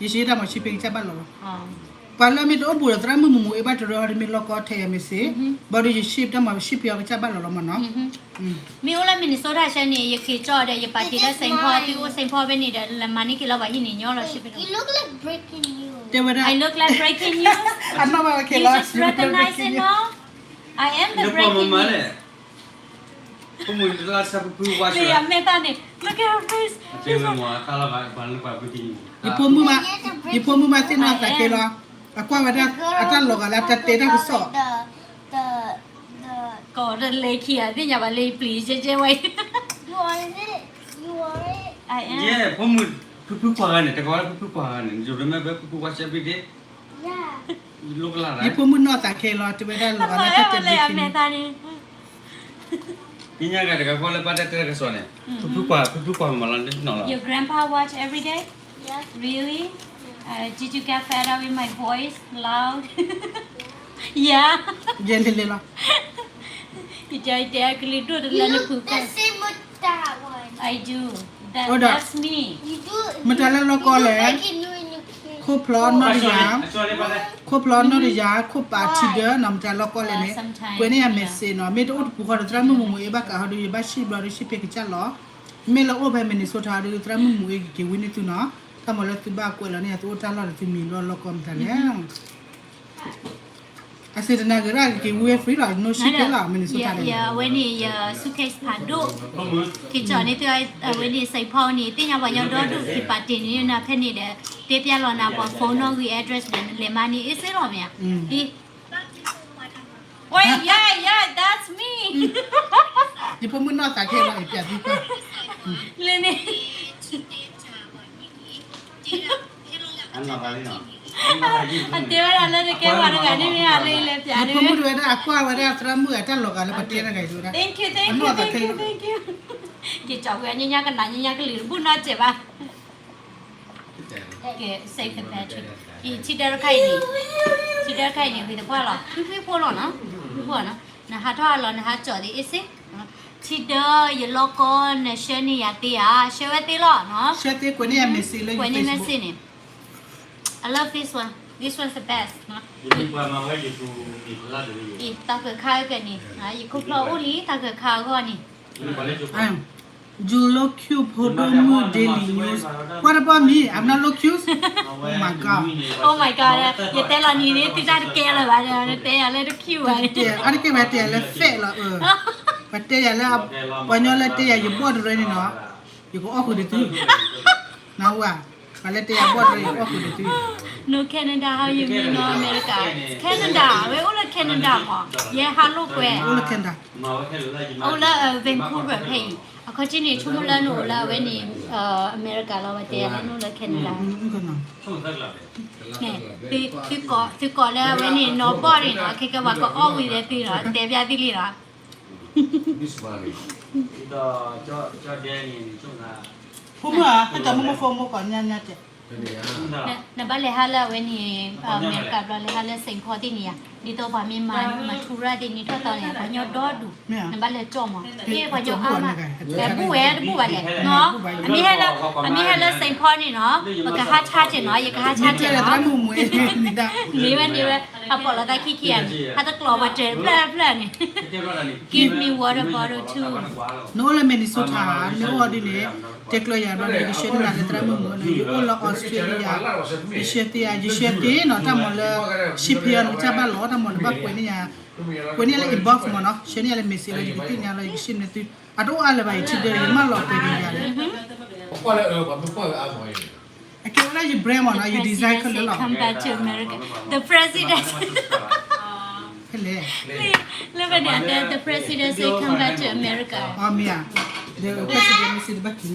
ယရှ့တၢ်မၤ ship ကစၢ်ဘၣ်လီၤလီၤ, ပှၤလၢမ့ၢ်တအိၣ်ဘူးဒီးသရၣ်မုၣ်မူးမူးအ့ၣ်ဘၣ်တရၢအီၤဒီးမ့ၢ်လီၢ်ကီထဲယၤမ့ၢ်စ့, ဘၣ်ဒီးယ ship တၢ်မၤ ship ဖဲအီၤကစၢ်ဘၣ်လီၤလီၤမၢ်နီၤ, မ့ၢ်အိၣ်လၢ Minnesota ဆဲန့ၣ် ယက့ၤကၠီဒီး ယပာ်တ့ၢ်လၢ Saint Paul သုအိၣ် Saint Paul ဖဲန့ၣ်ဒီး လဲၤမၤန့ၢ်က့ၤလီၤပှၤဟံၣ်န့ၣ်ညီလီၤ ship ဖဲန့ၣ်, တဲဝဲဒၣ် I look like breaking news, အနီၢ်ဘၣ်ဝဲခဲလီၤ, you just recognize it now, I am the breaking news, အမဲာ်သၣ်န့ၣ် look at her face, ယဖိမုၣ်မးသ့ၣ်နီၣ်သးခဲလီၤ, အကွၢ်ဝဲဒၣ် အတၢ်လီၤဂာ်လၢတၢ်တဲတၢ်ကစီၣ်, ကီးတလဲခံဂၤသ့ၣ်ညါဘၣ်လၢပျံၤကဲကဲဝဲအံၤ, ယဖိမုၣ် ဖုဖုကွၢ်ဂၤန့ၣ် တကီးလၢဖုဖုကွၢ်ဂၤန့ၣ် ယိၤတမ့ၢ်ဖဲဖုဖုကွၢ်စဲးဘ့ၣ်ဒ့, ယဖိမုၣ်နီၣ်သးခဲလီၤ တဲဝဲဒၣ်လီၤဂာ်လၢတၢ်တဲဘ့ၣ်ခံန့ၣ်, ညါဂၤတဂၤဃီလၢပၢ်တၢ်တဲတၢ်ကစီၣ်န့ၣ်, ဖုဖုကွၢ် ဖုဖုကွၢ်မၤလီၤလၢနီၤလီၤ, Your grandpa watch every day? Really? Did you get fed up with my voice? Loud? Yeah. ယဲလဲၤလဲၤလီၤ, ယတဲကလံၤဒိၣ်တလၢနဖုဖဲ, I do. That's me. မတၤလၢလီၢ်ကီၢ်လဲၣ်, ခိၣ်ဖျီနီၢ်တယၤ, ခိၣ်ဖျီနီၢ်တယၤ ခိၣ်ပာ်ထံဒၢနီၤ မတၤလီၢ်ကီၢ်လဲၣ်န့ၣ်, ကွဲးန့ၢ်ယၤ message နီၤ, မ့ၢ်တအိၣ်တပူၤဃီဒီးသရၣ်မုၣ်မူးမူးအ့ၣ်ဘၣ်ကးဟီဒီး ယဘၣ် ship ဘျီဒီး ship ဖဲကစၢ်လီၤ, မ့ၢ်လၢအိၣ်ဖဲ Minnesota ဒီးသရၣ်မုၣ်မူးအ့ၣ်ကက့ၤဝံန့ၢ်သုနီၤ, တၢ်မၤလၢသုဘၣ်ကွဲးလီၤန့ၣ် သုအိၣ်တၢ်လီၢ်ဒီးသုမံၤလီၢ်လီၢ်ကီၢ်မတၤလဲၣ် အစ့တနၤဂ့ၤဒၣ်ကက့ၤဝံဝဲ free လီၤ no ship လီၤ Minnesota န့ၣ်, အဝဲန့ၣ် ယ suitcase ဖးဒိၣ်, က့ၤကၠီၤန့ၢ်သု အဝဲန့ၣ် Saint Paul န့ၣ် သ့ၣ်ညါပှၤညီဒီဒူၣ်က့ၤပာ်တ့ၢ်န့ၢ်နၤဖဲန့ၣ်ဒီး တဲပျၢ်လီၤနၤပှၤ phone နီၣ်ဂံၢ် address ဒီးနလဲၤမၤန့ၢ်အ့ၣ်စ့လီၤမ့ၢ်ဧါ, ဒ် Yeah, yeah, that's me. ယဖိမုၣ်နီၢ်သးခဲလီၤ ယပျဲသုကွၢ်, လၢန့ၣ် အတဲဝဲဒၣ်လၢတကဲဝဲတဂၤန့ၣ်မ့ၢ်အလၢလဲၤပျဲန့ၣ်, ယဖိမုၣ်တဝဲဒၣ်အကွၢ်ဝဲဒၣ်သရၣ်မုၣ်အတၢ်လီၤဂာ်လၢပတဲတဂၤအံၤတဝဲဒၣ်, Thank you, thank you, thank you, thank you. က့ၤကၠီၤဝံၤအညါညါကနၤညါညါကလံၤတဘူၣ်နီၢ်စဲးဘၣ် ကဲ save the battery. အံၤ ထံဒၢတခါအံၤန့ၣ်, ထံဒၢတခါအံၤန့ၣ် ဝံၤသပှၢ်လီၤ, ဖုဖုဖိလီၤနီၤ, ဖုဖုဖိလီၤနီၤ, နဟးထီၣ်အလီၢ် နဟးကၠီၤသ့အ့ၣ်စ့, ထံဒၢယလီၢ်ကီၢ် နဆှၢန့ၢ်ယၤသ့ဧါ, ဆှၢဝဲသ့လီၤနီၤ, ဆှၢသ့ ကွဲးန့ၢ်ယၤ message လၢ ကွဲးန့ၢ် Facebook, message န့ၣ်, I love this one, this one's the best. အံၤ တၢ်ဃၢၤခါကဲန့ၣ်, ယခိၣ်ဖျီၣ်အိၣ်လံ တၢ်ဃၢၤခါအဂီၢ်န့ၣ် You look cute ဖိဒိၣ်မုၣ် Daily News, ကွၢ်တပီၢ်မံၤ I'm not look cute, oh my god, oh my god, ယတဲလီၤနံၤန့ၣ် သုတၢ်တကဲလၢၤဘၣ်, တဲယၤလၢတ cute ဘၣ်, အါတက့ၢ်ပှၤတဲယၤလၢ fat လီၤ, ပှၤတဲယၤလၢ ပှၤညီလၢတဲယၤယဘီၣ်တရၢန့ၣ်နီၤ, ယကအီၣ်ဃုာ်ဒီးသု, နဝဲ, ပှၤလၢတဲယၤဘီၣ်တရၢ ယကအီၣ်ဃုာ်ဒီးသု, No Canada, how you mean no America? Canada, ဝဲအိၣ်လၢ Canada မး, ယဲဟးလိာ်ကွဲ အိၣ်လၢ Canada, အိၣ်လၢ Vancouver ဖဲအံၤ, အခီၣ်ထံးန့ၣ် ဆိကမိၣ်လၢနအိၣ်လၢအဝဲန့ၣ် America လီၤ, ဝဲတဲလၢနအိၣ်လၢ Canada, သုကိးလၢအဝဲန့ၣ် နီၢ်ဘီၣ်န့ၣ်နီၤ, ခဲကဲပှၤကအီၣ်ဝံၤလၢသုလီၤ, တဲပျၢ်သုလံလီၤ ဖိမုၣ်ဧၢ, ဟဲတၢ်မုၢ်မုၢ်ဖိမုၣ်ကီးညါညါတဲ, နဘၣ်လဲၤဟးလၢအဝဲန့ၣ် အမဲရကၤဘျီ လဲၤဟးလၢ Saint Paul သ့ၣ်န့ၣ်ယါ, ဒ်သိးပှၤမ့ၢ်မၤ မၤထူရၣ်သ့ၣ်န့ၣ်ထီၣ်သီန့ၣ် ပှၤညီဒီဒူၣ်, နဘၣ်လဲၤကၠီၣ်မး, ကဲပှၤညီအါမး, ပူၣ်ဝဲတဘူၣ်ဘၣ်လဲၣ်, အမ့ၢ်ဟဲလၢ အမ့ၢ်ဟဲလၢ Saint Paul န့ၣ်နီၤ, ပကဟးဆါက့ၤနီၤ, ယကဟးဆါက့ၤနီၤ, မ့ၢ်ဝဲန့ၣ်ဝဲ, အပိာ်လီၤသးခံခံဂၤန့ၣ် ဟးတကျိးပှၤတဖျၢၣ်ဖျၢၣ်န့ၣ်, Give me water bottle too. နအိၣ်လၢ Minnesota, မ့ၢ်အိၣ်ဒ်န့ၣ်, တဲကျၢၤယၤဘျီဒီး ယကဆှၢနၤလၢသရၣ်မုၣ်မုၣ်န့ၣ်, ယအိၣ်လၢ Australia, ယဆှၢသ့ဧါ, ယဆှၢသ့နီၤ, တၢ်မၤလၢ ship ဖဲအီၤန့ၣ် ကစၢ်ဘၣ်လီၤ တၢ်မၤနဘၣ်ကွဲးန့ၢ်ယၤ, ကွဲးန့ၢ်ယၤလၢ inbox မ့ၢ်နီၤ, ဆှၢန့ၢ်ယၤလၢ message လီၤ ယကသ့ၣ်ညါလီၤ ယကရှင်းန့ၢ်သု, အတအိၣ်အါလၢၤဘၣ် ယထံဒၢ ယမၢလီၤကွဲးက့ၤယၤန့ၣ်, အကဲဝဲဒၣ်ယ brand မ့ၢ်နီၤ ယ design ခဲလၢာ်လီၤ. Come back to America. The president. ဖဲလဲၣ်, လၢဖဲန့ၣ် the president say come back to America. အမ့ၢ်ဧါ, the president မ့ၢ်စ့တဘၣ်က့ၤ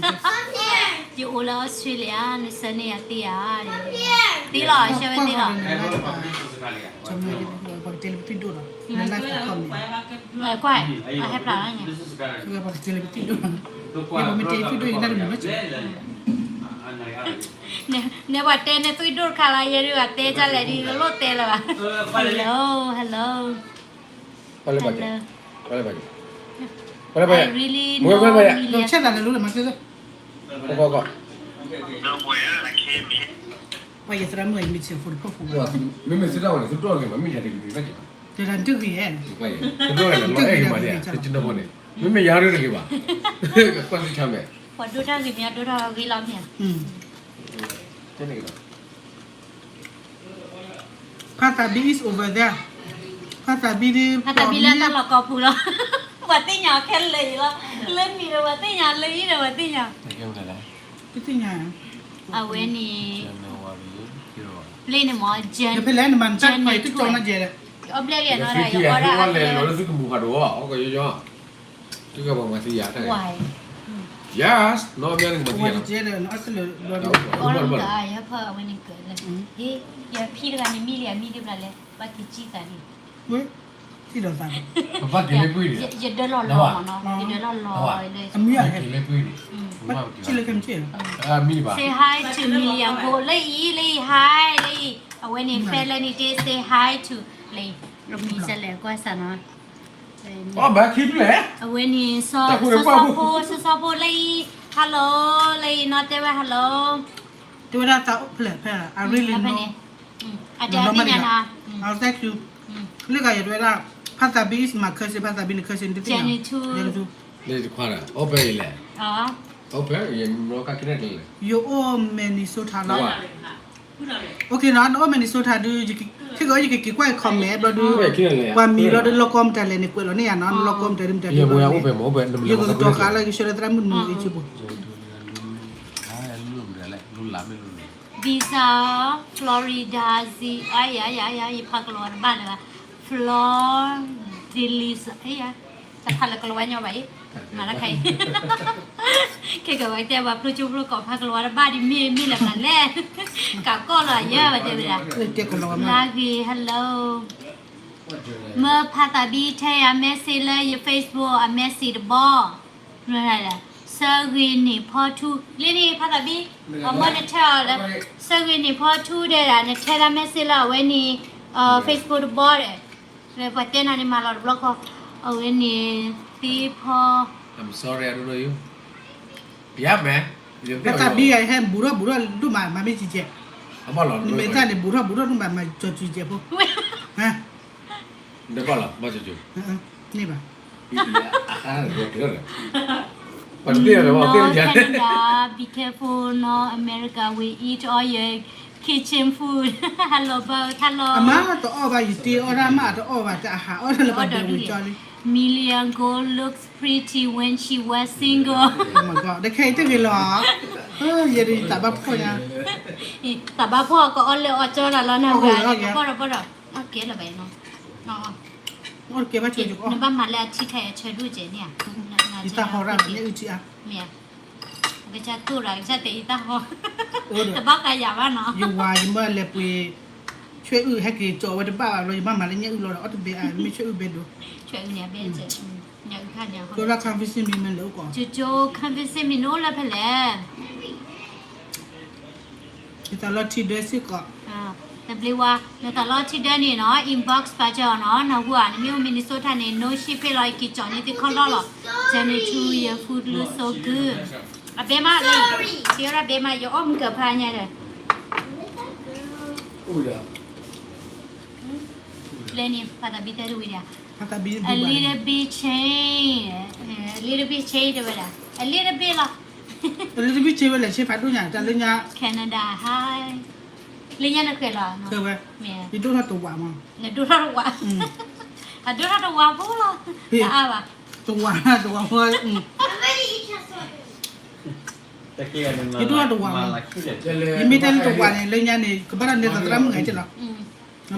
ယအိၣ်လၢ Australia နဆှၢန့ၢ်ယၤသ့ဧါ, သ့လီၤ ဆှၢဝဲသ့လီၤ. ပှၤကတဲလၢပသွံၣ်ဒိၣ်ဒီး န like အ comment, ကွၢ်, အဟဲဖျါလီၤန့ၣ်, ပှၤကတဲလၢပသွံၣ်ဒိၣ်, ပှၤမ့ၢ်တဲပသွံၣ်ဒိၣ် ယနၢ်တမုာ်နီတစဲး. နဲပှၤတဲန့ၣ်သွံၣ်ဒိၣ်တခါလီၤ ယဲဒုးပှၤတဲဒ်လဲၣ်ဒ်လိၣ်တဲလၢၤဘၣ်. Hello, hello. ပှၤသရၣ်မုၣ်အံၤမ့ၢ်ဆဲးဖိတဖီၣ်ဖိ, မ့မ့ၢ်စ့ဒၣ်ဝဲန့ၣ် သုတြီၢ်တဂ့ၤဘၣ် မ့ၢ်ယၤတဂ့ၤတဂ့ၤဘၣ်, တဂ့ၤ, တဂ့ၤ, မ့မ့ၢ်ယၤဒုးတဂ့ၤဘၣ်, ကွၢ်သုထါမဲာ်, ပှၤဒိတၢ်ဂ့ၤမ့ၢ်အဒိတၢ်ဂ့ၤလီၤမ့ၢ်ဧါ. ဖါသးဘံ is over there. ဖါသးဘံဒ် ဖါသးဘံလၢတၢ်လီၢ်ကီၢ်ပူၤလီၤ. ပှၤသ့ၣ်ညါခဲလၢာ်အံၤလီၤ. လၢနံၤဒီးပှၤသ့ၣ်ညါ လၢအံၤဒီးပှၤသ့ၣ်ညါ. ပသ့ၣ်ညါ, အဝဲန့ၣ်, လၢန့ၣ်မ့ၢ် January အီၣ်ဘျဲၣ်လံနီၤ ယအီၣ်ဒၣ်အီၣ်ဘျဲၣ်လီၤ သုကမူၤဖးဒိၣ်အီၣ်ကယီယီ သုကပှၤမၤသံယၤတၢ်ဂ့ၤ, yes, နီၢ်မ့ၢ်န့ၣ်ကမၤသံယၤ, အဝဲန့ၣ်ကၢ် ယဖံတဂၤန့ၣ်မံလံ အမံဒ်ဘျီလဲၣ် ဘၣ်က့ၤကံသးန့ၣ်, ဘၣ်က့ၤလၢပှံၢ်န့ၣ်, ယဒၢလီၤလီၤနီၤ ယဒၢလီၤလီၤလၢ, က့ၤလၢပှံၢ်န့ၣ်, say hi to မံလံအဃိ လၢအံၤ လၢအံၤ hi လၢအံၤ, အဝဲန့ၣ် ဖဲလၢန့ၣ်တ့ say hi to လၢအံၤ, ကမံၤစဲလဲၣ်ကွၢ်စၢ်နီၤ အဝဲန့ၣ် စီၤစီၤဖိ စီၤစီၤဖိလၢအံၤ hello လၢအံၤ နီၢ်တဲဝဲ hello, တဲဝဲဒၣ်သးအိၣ်ဖျဲၣ်ဖဲ I really know, အတဲသ့ၣ်ညါနီၤ, thank you, လၢဂၤယတဲဝဲဒၣ် ဖါသးဘံ is my cousin, ဖါသးဘံန့ၣ် cousin တသ့ၣ်ညါ, လၢတခွါဒီး အိၣ်ဖဲအံၤလဲၣ်, အိၣ်ဖဲ ယအိၣ် Minnesota လီၤ. OK နီၤ နအိၣ် Minnesota ဒုး ခဲကယကက့ၤကွၢ် comment ဘျီဒုး, ပှၤမံၤလီၤဒုး လီၢ်ကီမတၤလဲၣ်န့ၣ် ကွဲးလီၤန့ၢ်ယၤနီၤ လီၢ်ကီမတၤဒုးမတၤဒုး, ယကကတီၤဃာ်လၢကဆှၢလၢသရၣ်မုၣ်နုၤအံၤက့ၤပူၤ, ဒ်စး Florida စံး ယဖးကလီၤဝဲတဘၣ်လၢၤဘၣ်, Florida တဖးလၢကလီၤဝဲညီဘၣ်အံၤ, မၤတၢ်ခါအံၤ, ခဲကဝဲတဲဘၣ်ဖျိကၠိဖျိကီး ဖးကလီၤဝဲတဘၣ်ဒ်မ့ၢ်မ့ၢ်လၢၤဘၣ်လဲၣ်, ကးကီၢ်လီၤယဲဘၣ်တဲဝဲဒၣ်, လၢဂ့ၤ hello, မၢဖးသးဘံထဲယၤ message လၢယ Facebook အ message တဘီ ဆၢဂ့ၤန့ၣ်ဖီထူ, လံန့ၣ်ဖးသးဘံ, အမၢနထဲအီၤလၢ, ဆၢဂ့ၤန့ၣ်ဖီထူဒဲဒၣ် နထဲဒၣ် message လၢအဝဲန့ၣ် Facebook တဘီဒီး, လၢပှၤတဲနၤန့ၣ်မၤလီၤတဘျီဃီ, အဝဲန့ၣ် သ့ဖီ, ဖးသးဘံယဟဲဘူးထီၣ်ဘူးထီၣ်ဒိၣ်မး မၤမ့ၢ်ကကဲး, နမဲာ်သၣ်န့ၣ် ဘူးထီၣ်ဘူးထီၣ်ဒိၣ်မး မၤကကဲးဖိ, နဘၣ်လီၤ, ဘၣ်ကကဲး, န့ၣ်ဘၣ်, နီၢ် Canada, be careful, နီၢ် America, we eat all your kitchen food, hello ဘၣ်ထါလီၤ, အမါတအီၣ်ဘၣ် ယတ့အီၣ်ဒၣ်မး အတအီၣ်ဘၣ် တအဟးအီၣ်တၢ်လၢပှၤဒဲးဝံၤကၠီလံ, Million Gold looks pretty when she was single, တခဲအံၤတဂ့ၤလီၤ, ယဲဒၣ်ယသးဘၣ်ဖှီၣ်ညါ, သးဘၣ်ဖှီၣ်ကအီၣ်လၢအီၣ်ကၠီတၢ်လီၤ နဂၤန့ၣ် ကပီၢ်ဒီးပီၢ်ဒီး, အီၣ်ကဲလၢၤဘၣ်နီၤ, နဘၣ်မၤလၢအထံထဲအဆၢဒိၣ်ကဲးန့ၣ်ဧါ, ယသးဟီရၣ် မ့ၢ်အုၣ်ထံအါ, မ့ၢ်ဧါ, ကစၢ်တိၢ်ဒီး ကစၢ်တဲအံၤသးဟီ, တဘၣ်ဃးယၤဘၣ်နီၤ, ယဝၤယမၢလဲၤပှ့ၤ, ဆွဲအုၣ်ဟဲက့ၤကၠီဝဲတဘၣ်ဘၣ်ဘျီ ယဘၣ်မၤလၢညၣ်အုၣ်လီၤဒီး အီၣ်တဘဲအါ မ့ၢ်ဆွဲအုၣ်ဘဲဒိး, ဆွဲအုၣ်န့ၣ်အဘဲ, ညၣ်အုၣ်ခါန့ၣ်, ကဲဝဲဒၣ် convincing မ့ၢ်မ့ၢ်လဲၤအိၣ်ကီး, ကၠိကၠိ convincing မ့ၢ်နအိၣ်လၢဖဲလဲၣ် ယသးလီထံဒၢစ့ၢ်ကီး, တဘျီဝါ, နသးလီထံဒၢန့ၣ်နီၤ inbox ပာ်စၢၤအီၤနီၤ နဟူဧါ နမ့ၢ်အိၣ် Minnesota န့ၣ် no shit ဖဲလီၤ ယက့ၤကၠီန့ၢ်သုခီၣ်လီၢ်လီၤ, Jenny too, your food look so good, အဘဲမးလၢ, စံးဝဲဒၣ်ဘဲမး ယအီၣ်မုၢ်ကၢၤဖးညါဒီး လဲၤန့ၣ် ဖါသးဘံတဲတဝံၤဒီး, a little bit change, a little bit change တဲဝဲဒၣ်, a little bit လီၤ, a little bit change ဝဲလဲၣ် change ဖးဒိၣ်ညါ တၢ်လၢညါ Canada hi, လၢညါနဃဲၤလီၤ, ယဒိၣ်ထီၣ်တဝးမး, နဒိၣ်ထီၣ်တဝး, အဒိၣ်ထီၣ်တဝးဖိလီၤ, တအါဘၣ်, တဝး, တဝးဖိ, ယဒိၣ်ထီၣ်တဝးမး, ယမ့ၢ်တဲလၢတဝးန့ၣ် လၢညါန့ၣ် ကဘၣ်တၢ်န့ၢ်သီသရၣ်မုၣ်ဂၤက့လီၤ, န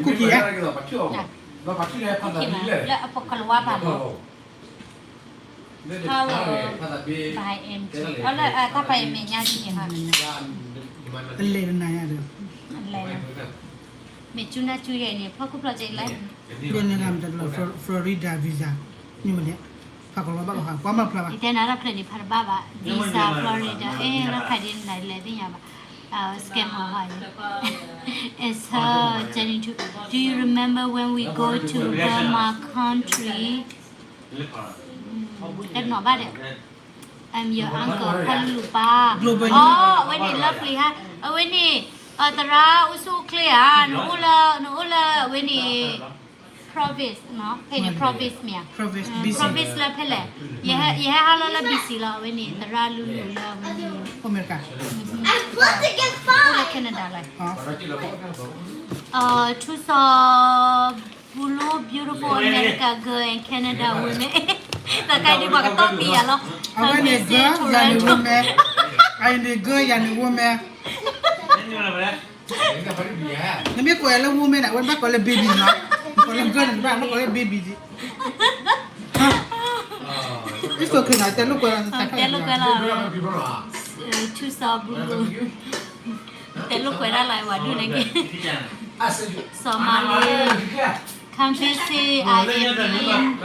ခိၣ်ခံဧါ, လၢအပကလၤဝါဘၣ်လီၤ Power by M G အလၢအတၢ်ပာ်အမဲာ်ညါဒ်န့ၣ်, အလဲၤတနၤညါဒီး, အလဲၤ, မ့ၢ်ကၠူနၢ်ကၠူယဲၢ်န့ၣ် ဖီခိၣ်ဖျီၣ်ကဲလၢ, ယဲၢ်န့ၣ်ဂၤမတၤတလီၤ Florida visa, န့ၣ်မ့ၢ်န့ၣ်, ဖးကလီဘၣ်လီၤဟး ကွၢ်မၤဖျါဘၣ်, ယတဲနၤတၢ်ဖျၢၣ်န့ၣ် ဖးတဘၣ်ဘၣ်, visa Florida, အဲ လၢဖးဒ်န့ၣ်လဲၤသ့ၣ်ညါဘၣ်, scam ဟီဟီ, it's her journey to, do you remember when we go to grandma country? တနီၤဘၣ်ဒီး, I'm your uncle ဖီလူလူပၢ်, အဝဲန့ၣ် lovely ဟါ, အဝဲန့ၣ်, သရၣ်အိၣ်ဆူၣ်အိၣ်ချ့ဧါ, နအိၣ်လၢ, နအိၣ်လၢအဝဲန့ၣ်, province နီၤ, ဖဲန့ၣ် province မ့ၢ်ဧါ, province လၢဖဲလဲၣ်, ယဟဲဟးလီၤလၢ B C လီၤ, အဝဲန့ၣ် သရၣ်လူလူလၢအဝဲန့ၣ်, အိၣ်လၢ Canada လီၤ, ထူစီၤ Bulu, beautiful America girl and Canada women, တၢ်ကဲဒ်ပှၤကတီၢ်ပံၤယၤလီၤ, အဝဲန့ၣ် girl ယၤန့ၣ် woman, အအံၤန့ၣ် girl ယၤန့ၣ် woman, နမ့ၢ်ကိးယၤလၢ woman န့ၣ် အဝဲဘၣ်ကိးလၢ baby နီၤ, နကိးလၢ girl န့ၣ် နဘၣ်ကိးလၢ baby ဒံး, it's okay နီၤ, တဲလိာ်ကွဲလီၤ, တဲလိာ်ကွဲလီၤ, ထူစီၤ Bulu တဲလိာ်ကွဲဒၣ်လၢဝဲဒၣ်န့ၣ်က့, Somali, come to say I am in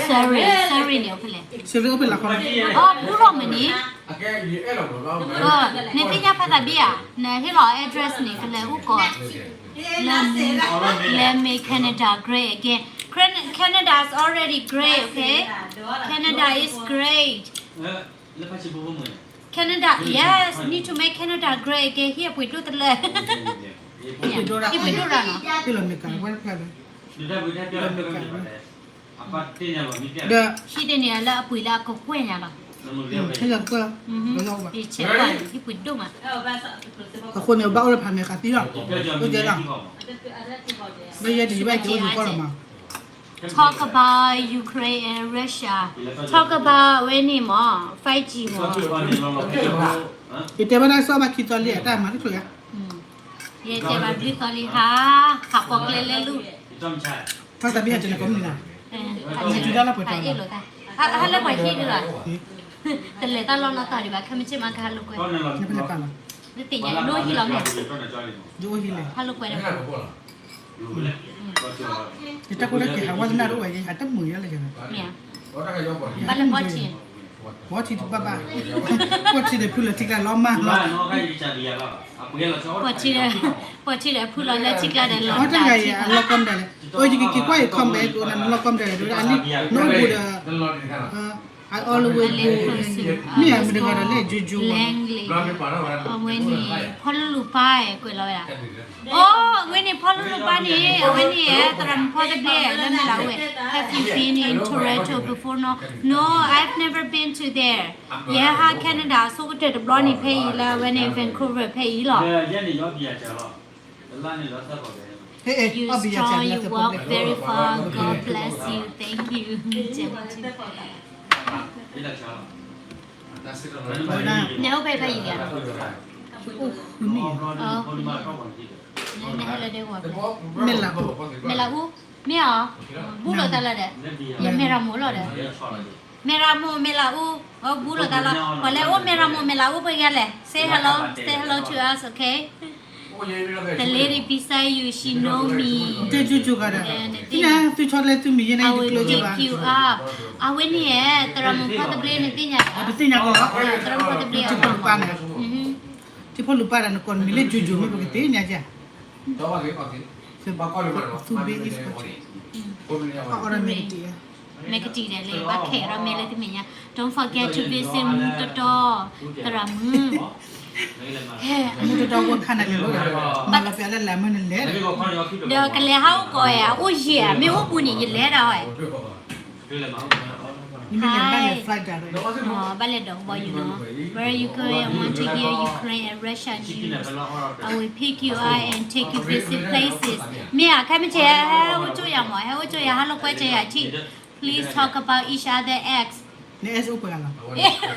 Surrey, Surrey န့ၣ် အိၣ်ဖဲလဲၣ်, Surrey အိၣ်ဖဲလဲၣ်, အိၣ်ဘူးထီၣ်မးန့ၣ်, နသ့ၣ်ညါဖးသးဘ့ၣ်ဧါ, နဟ့ၣ်လီၤ address န့ၣ် ကလဲၤအိၣ်ကိး, လၢမ့ၢ် Canada great again, Canada is already great, okay, Canada is great, Canada, yes, need to make Canada great again, ဟံၣ်အပှ့ၤဒိၣ်တလၢ, ဟံၣ်ပှ့ၤဒိၣ်ရၣ်နီၤ, ဒီး ဟံၣ်တန့ၣ်လၢအပှ့ၤလၢအကကွဲၢ်ညါလီၤ, ဟံၣ်ပှ့ၤဒိၣ်မး, အဃိန့ၣ် ဘၣ်အိၣ်လၢဖးမဲာ်ဃာ်သံလီၤ, ဘၣ်ယဲဒ်ယဘၣ်က့ၤအိၣ်ယကီၢ်လီၤမး, Talk about Ukraine and Russia, talk about ဝဲန့ၣ်မး five G မး, ယတဲဘၣ်တၢ်စီၣ်ဘၣ်ခံသီလံ အတၢ်မၤတချုးဧါ, ယတဲဘၣ်ဘျုးသီလံဟါ, ဟးပိာ်ကျဲလဲၣ်လူ, ဖးသးဘ့ၣ်ဟးကလဲၤကိးမုၢ်နံၤလီၤ, ဟးတုၤဒၣ်လၢပှဲၤတီၤလီၤ, ဟးလၢပှဲၤဟံၣ်ဒံးလီၤ, တလဲၤတၢ်လီၢ်လီၢ်တီၤဒံးဘၣ် ခဲမုၢ်ဆ့ၣ်မးကဟးလိာ်ကွဲ, နဖဲလဲၣ်ပာ်လီၤ, နသ့ၣ်ညါ နအိၣ်ဟံၣ်လီၤမ့ၢ်, ယအိၣ်ဟံၣ်လဲၣ်, ဟးလိာ်ကွဲဒီး ယတၢ်ခိတၢ်ခံးဟးဝဲလၢနၢ်တအိၣ်ဝဲ ယဟးတမုာ်ယဲလၢယဂၤ, မ့ၢ်, ဘၣ်လၢဘီထံ, ဘီထံတဘၣ်ဘၣ်, ဘီထံဒီးဖုလီၤထံကျါလီၤမၢ်လီၤ, ဘီထံဒီး, ဘီထံဒီးဖုလီၤလၢထံကျါဒီးလီၤ, ဘီတဂၤအံၤအလီၢ်ကီမတၤလဲၣ်, အိၣ်ယကက့ၤကွၢ်အံၤ comment ကအိၣ်နၤလီၢ်ကီမတၤလဲၣ်, ဒီးအလံ, နအိၣ်ဘူးဒီး I always go, မ့ၢ်မတၤတဂၤဒီးလဲၣ် ယိယိ, အဝဲန့ၣ် ဖီလူလူပၢ်ကွဲးလီၤဝဲဒၣ်, အိ အဝဲန့ၣ် ဖီလူလူပၢ်န့ၣ် အဝဲန့ၣ် သရၣ်မုၣ်ဖီတဘ့ၣ် လၢမ့ၢ်လၢဝဲ Have you been in Toronto before? No, no, I've never been to there. ယဟဲဟး Canada အဆိကတၢၢ်တဘျီန့ၣ် ဖဲအံၤလၢအဝဲန့ၣ် Vancouver ဖဲအံၤလီၤ. You strong, you walk very far. God bless you. Thank you. နအိၣ်ဖဲဖဲအံၤဧါ, နဟဲလၢဒဲကဝီၤ, မဲၢ်လးအူ, မ့ၢ်အီၤ, ဘူးလိာ်သးလီၤဒီး, ယမဲၢ်ရမိၢ်လီၤဒီး, မဲၢ်ရမိၢ် မဲၢ်လးအူ, အဘူးလိာ်သးလီၤ, ပှၤလၢအိၣ်မဲၢ်ရမိၢ် မဲၢ်လးအူပှဲၤဂၤလဲၣ်, say hello, say hello to us, okay? The lady beside you, she know me. တဲကၠူကၠူဂၤဒီး, သုဆီတလဲသုမံၤယဲန့ၣ် I will pick you up. အဝဲန့ၣ်ဧါ, သရၣ်မုၣ်ဖီတဘ့ၣ်န့ၣ်သ့ၣ်ညါ, ပသ့ၣ်ညါကီး, သရၣ်မုၣ်ဖီတဘ့ၣ်, ထံဖိလူၤပၢ်န့ၣ်, ထံဖိလူၤပၢ်ဒီးနကိးနမံၤလၢကၠူကၠူမ့ၢ်ပကသ့ၣ်ညါက, သူဘ့ၣ်အံၤ, မဲကတံၢ်, မဲကတံၢ်ဒီးလၢဘၣ်ခဲဒီးမဲလၢသုမဲာ်ညါ, don't forget to visit မူတတီ, သရၣ်မုၣ် မူတတီဝဲခါန့ၣ်လဲၤ, မၤလီၤပျးလၢလၢမုၢ်န့ၣ်လဲၤ, ဒီးကလဲၤဟးအိၣ်ကိးဧါ, အိၣ်ယံာ်ဧါ, မ့ၢ်အိၣ်ဘူးန့ၣ် ယလဲၤဒၣ်ဝဲ, ဘၣ်လဲၤ flight direct ဘၣ်လဲၤဒီးကဘီယူၤနီၤ. Where you going? I want to hear Ukraine and Russia news. I will pick you up and take you visit places. မ့ၢ်ဧါ, ခဲမုၢ်ဆ့ၣ် ဟဲအိၣ်ကၠိယၤမး, ဟဲအိၣ်ကၠိယၤ ဟဲလိာ်ကွဲကၠိယၤထံၣ်. Please talk about each other ex. န့ၣ် ex အိၣ်ပှဲၤဂၤလီၤ.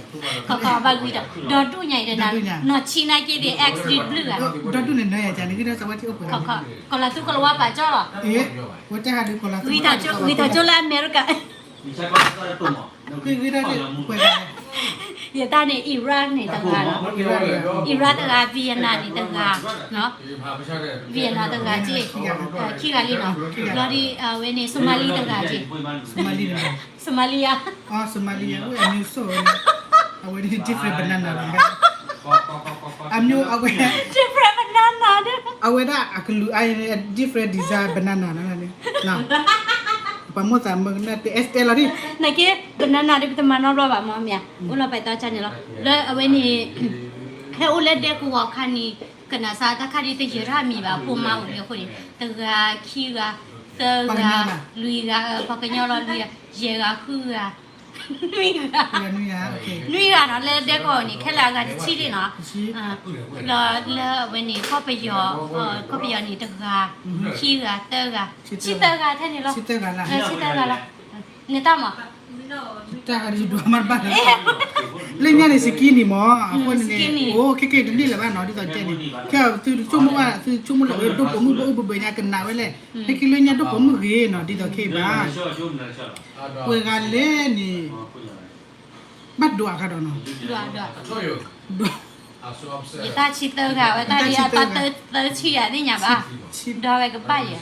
ခီခီဘၣ်ကွံာ်ဒီး ဒီဒူၣ်ညါအံၤဒီး နီၢ်ဆံးနာ်က့ဒီး ex ဒ်ဘျုးဂၤ, ဒီဒူၣ်န့ၣ်နၢယၤကန့ၣ် ဂ့ၢ်ဒၣ်စးဝဲထံၣ်အိၣ်ပှဲၤဂၤ, ကီၤလၤသူကီၤလၤဝါပာ်ကၠီလီၤ, ဝဲတၢ်ဟးဒုးကီၤလၤသူ ဂံၢ်ထီၣ်ကၠိလၢအမဲရကၤ, ဂ့ၢ်ဒၣ်ပှဲၤဂၤ, ယတၢ်န့ၣ် Iraq န့ၣ်တဂၤလီၤ, Iraq တဂၤ, Vietnam န့ၣ်တဂၤ, Vietnam တဂၤက့, ခံဂၤလံနီၤ, ဘျီဒ်အဝဲန့ၣ် Somali တဂၤက့, Somali တဂၤ, Somalia, Somalia ဝဲအမျိုးစိ အဝဲဒၣ် different banana နီၤ, အမျိုးအဝဲ different banana အဝဲဒၣ်အကလူးအါ different design banana နီၤ, ပှၤမိၣ်သးမၢကနၣ်တဲ Estelle လီၤဒ်, နာ်က့ banana ဒ်ပတမၤနီတဘျီဘၣ်မ့ၢ်မ့ၢ်, အိၣ်လီၤပသီကၢ်န့ၣ်လီၤ, လၢအဝဲန့ၣ် ဟဲအိၣ်လၢဒဲကဝီၤခါန့ၣ် ကနၣ်စၢ်တၢ်ခါဒ်တယၢၤထီၣ်မံၤဘၣ် အဖိမါအိၣ်လၢအဃိန့ၣ် တဂၤ ခံဂၤ သၢဂၤ လွံၢ်ဂၤ, ပှၤကညီလီၤ လွံၢ်ဂၤ ယဲၢ်ဂၤ ဃုဂၤ နွံဂၤ, နွံဂၤနီၤ လၢဒဲကဝီၤန့ၣ် ခဲလၢာ်အဂၤတဆံလံနီၤ, လၢအဝဲန့ၣ် ကီၢ်ပယီၤ, ကီၢ်ပယီၤန့ၣ်တဂၤ, ခံဂၤ သၢဂၤ, ဆံသၢဂၤထဲန့ၣ်လီၤ, ဆံသၢဂၤလီၤ, နတၢ်မး တၢ်ဂၤဒ်ယဒွးမးတဘၣ်လၢၤ, လၢညါန့ၣ် skinny မး အဃိန့ၣ်န့ၣ် အိၣ်ခဲကဲတန့ၢ်လၢၤဘၣ်နီၤ ဒ်သိးတဲန့ၣ် ခဲအံၤသုတဆိကမိၣ်ဘၣ် သုဆိကမိၣ်လၢအဝဲဒိၣ်ပိာ်မုၣ်ဘၣ်အိၣ်ဘှံးဘှံးညါကနၣ်ဝဲလဲၣ်, ခဲကဲလၢညါဒိၣ်ပိာ်မုၣ်ဂ့ၤနီၤ ဒ်သိးခဲအံၤဘၣ်, ပှဲၤဂၤလဲၣ်န့ၣ် ဘၣ်ဒွးအခါဒီးနီၤ, ယတၢ်ဆံသၢဂၤ ဝဲတၢ်ဒ်အတၢ်သၢဆံဂၤသ့ၣ်ညါဘၣ်, ဒွးဝဲကဘၣ်ယဲ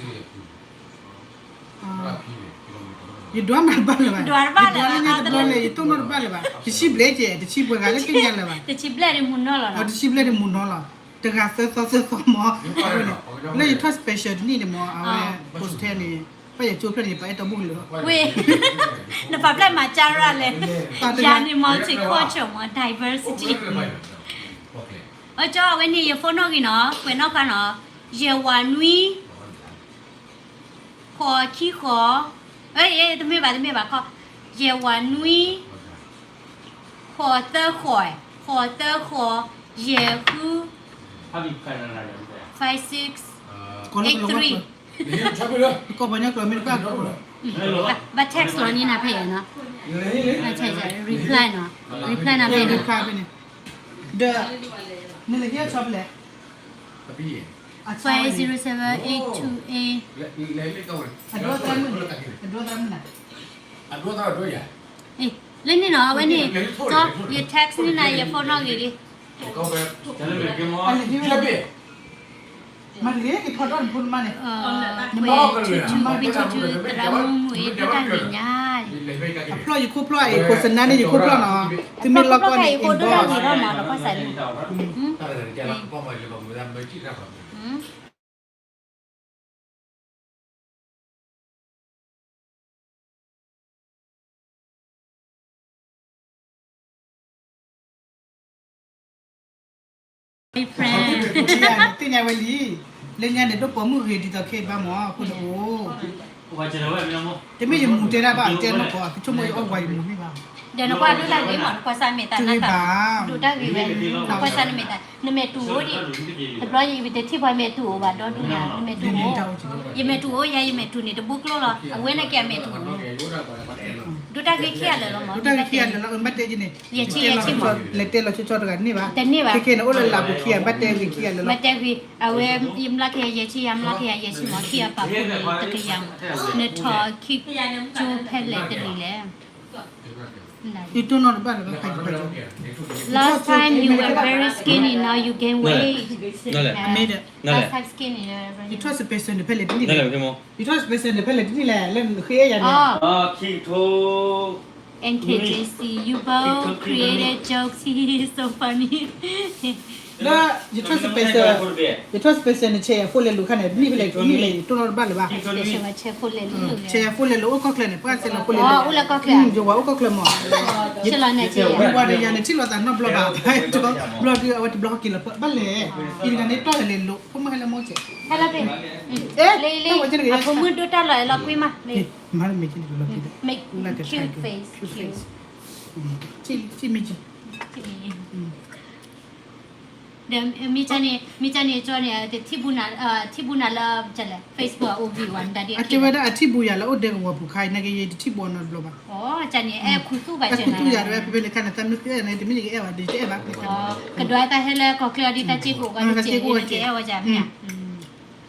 ယဒွးမးတဘၣ်လၢၤဘၣ်, ယဒွးလၢညါတဘျီလဲၣ် ယတိၢ်နီၣ်တဘၣ်လၢၤဘၣ်, တဆံဘျဲၣ်ကဲ တဆံပှဲၤဂၤလၢကညါလၢၤဘၣ်, တဆံဘျဲၣ်ဒ်မူနီၢ်လီၤ, တဆံဘျဲၣ်ဒ်မူနီၢ်လီၤ, တဂၤသၢသီသၢသီမး, လၢယထီၣ် special တနံၣ်န့ၣ်မး အဝဲ post ထဲန့ၣ် ဘၣ်ယကၠိဖျၢၣ်န့ၣ် ယပာ်အဲၣ်တီဘူၣ်လၢၤ, ဝ့ၢ် နပာ်ဖျါမၤကၢ်ရၣ်လဲၣ်, ယၤန့ၣ် multicultural မး diversity, အကၠီအဝဲန့ၣ် ယ phone နီၣ်ဂံၢ်နီၤ ကွဲးနီၣ်ဃာ်နီၤ, ယဲၢ်ဝးနွံ ဃိးခံဃိး, တမ့ၢ်ဘၣ် တမ့ၢ်ဘၣ်ခီ, ယဲၢ်ဝးနွံ ဃိးသၢဃိး, ဃိးသၢဃိး, ယဲၢ်ဃု, five six, eight three, ကီၢ်ပှၤကညီကျိာ်မ့ၢ်တဘၣ်, ဘၣ် text လီၤန့ၢ်နၤဖဲအံၤနီၤ, reply နီၤ, reply နၤဖဲန့ၣ်, ဒီး နလဲၤဟ့ၣ်ဆီဖဲလဲၣ် five zero seven eight two eight, အဒိသရၣ်မုၣ်န့ၣ်, အဒိသရၣ်မုၣ်န့ၣ်, လၢန့ၣ်နီၤ အဝဲန့ၣ်, ယ text န့ၢ်နၤ ယ phone နီၣ်ဂံၢ်လံ, မၤတဂ့ၤ ယဖီၣ်ထီၣ်နဖိနမါန့ၣ်, နမၤ ခွံထူထူ ခွံထူထူ သရၣ်မုၣ်မုၣ်အံၤ ဒိၣ်တၢ်ဂ့ၤညါ, အဖျီၣ်ယခိၣ်ဖျီၣ်အံၤ ခိၣ်စနါန့ၣ် ယခိၣ်ဖျီၣ်နီၤ, သုမ့ၢ်လီၢ်ကီၢ်န့ၣ် inbox သ့ၣ်ညါဝဲလံ, လၢညါန့ၣ် ဒိၣ်ပိာ်မုၣ်ဂ့ၤဒ်သိးခဲအံၤဘၣ်မး အဃိန့ၣ်အိၣ်, တမ့ၢ်ယမူၤတဲဒၣ်ဘၣ် တဲနီၢ်ကီၢ် သုဆိကမိၣ်ယအီၣ်ဝဲယမူၤန့ၣ်ဘၣ်, ဒီးနကွၢ်ဒိၣ်တၢ်ဂ့ၤမး နကွၢ်စၢ်မဲာ်တၢ်နၢ်တၢ် ဒိၣ်တၢ်ဂ့ၤဝဲ, နကွၢ်စၢ်နမဲာ်တၢ် နမဲာ်တူၢ်အိၣ်ဒံး, တဘျီယတထံၣ်ပှၤမဲာ်တူၢ်အိၣ်ဘၣ်ဒီဒူၣ်ညါ, နမဲာ်တူၢ်အိၣ်, ယမဲာ်တူၢ်အိၣ်ယၤ ယမဲာ်တူၢ်န့ၣ် တဘိကျိၣ်လီၤ အဝဲန့ၣ်က့ၤအမဲာ်တူၢ်အိၣ်, ဒိၣ်တၢ်ဂ့ၤခံဂၤလၢာ်လီၤမး, ဒိၣ်တၢ်ဂ့ၤခံဂၤလၢာ်လီၤ ဘၣ်တဲက့ၤန့ၣ်, ယဲၢ်ဆံယဲၢ်ဆံမး, လဲၤတဲလီၤဆီဆီတဂၤန့ၣ်ဘၣ်, တန့ၢ်ဘၣ်, ခဲခဲန့ၣ် အိၣ်လၢလၢပူၤခံဂၤ ဘၣ်တဲဂ့ၤခံဂၤလၢာ်လီၤ, ဘၣ်တဲဂ့ၤ, အဝဲ ယမျၢ်ခဲယဲၢ်ဆံ ယမျၢ်ခဲယဲၢ်ဆံမး ခံဂၤပာ်ဖှိၣ်န့ၣ် တကယၤမး, နထီၣ်ခံကၠိဖဲလဲၣ်တနံၤလဲၣ် ယတိၢ်နီၣ်တဘၣ်လၢၤဘၣ် Last time you were very skinny, now you gain weight. မ့ၢ်ဒီး Last time skinny. ယထီၣ် special န့ၣ် ဖဲလဲၣ်တနံၣ်လဲၣ်, ယထီၣ် special န့ၣ် ဖဲလဲၣ်တနံၣ်လဲၣ် လၢနဃ့ယၤန့ၣ်, အ N K J C, you both created jokes, hehe, so funny. လၢ ယထီၣ် special, ယထီၣ် special န့ၣ် ဆဲးယၤဖိလဲၣ်လိာ်ခါန့ၣ် တနံၣ်ဖဲလဲၣ်တနံၣ်လဲၣ် ယတိၢ်နီၣ်တဘၣ်လၢၤဘၣ်, ဆဲးယၤဖိလဲၣ်လိာ်အိၣ်ကီၢ်ချၢန့ၣ် ပှၤဆဲးလီၤဖိလဲၣ်လိာ်, ယဝၤအိၣ်ကီၢ်ချၢ, ယဝၤအိၣ်ကီၢ်ချၢမး, ယဝၤဒီးယၤန့ၣ် ထံၣ်လိာ်သးနီတဘျီဘၣ်, ဘျီဒုးအဝဲတဘျီဟဲက့ၤလီၤ ဘၣ်လဲၣ်, ယတဂၤန့ၣ်တီၢ်လဲၣ်လိာ် ဖိမုၣ်ဟဲလၢမိၢ်ဆဲး, ဟဲလီၤဖဲ, အဖိမုၣ်ဒိၣ်တၢ်လီၤအဲၣ်လီၤကွံမး, မ့ၢ်ကလီၤပံဒီး cute face, cute face. ဒီးမ့ၢ်န့ၣ် မ့ၢ်ကန့ၣ်ကၠီန့ၣ် ထံၣ်ဘူးနၤလၢ ကလဲၣ် Facebook အအိၣ်ဘံၣ်ဝဲ တၢ်ဒ်အကဲဝဲဒၣ်အထံၣ်ဘူးယၤလၢအိၣ်ဒဲကဝီၤပူၤခါအံၤ နာ်က့ၤယတထံၣ်ဘူးအီၤနီတဘျီဘၣ်. ကန့ၣ် အဲၣ်ခူသူၣ်ဘၣ်ကဲ အဲၣ်ခူသူၣ်ယၤတဝဲ ဖဲဖဲန့ၣ်ခါန့ၣ် သးမ့ၢ်ဃ့အီၤန့ၣ် တမ့ၢ်ယကအဲၣ်ဘၣ် ဒီးယတအဲၣ်ဘၣ်. ကဒွးတၢ်ဟဲလၢကီၢ်ချၢအီၤဒ်တၢ်စ့ၢ်ကီးကီၢ်ချၢ ကဲဝဲယၤမ့ၢ်ဧါ.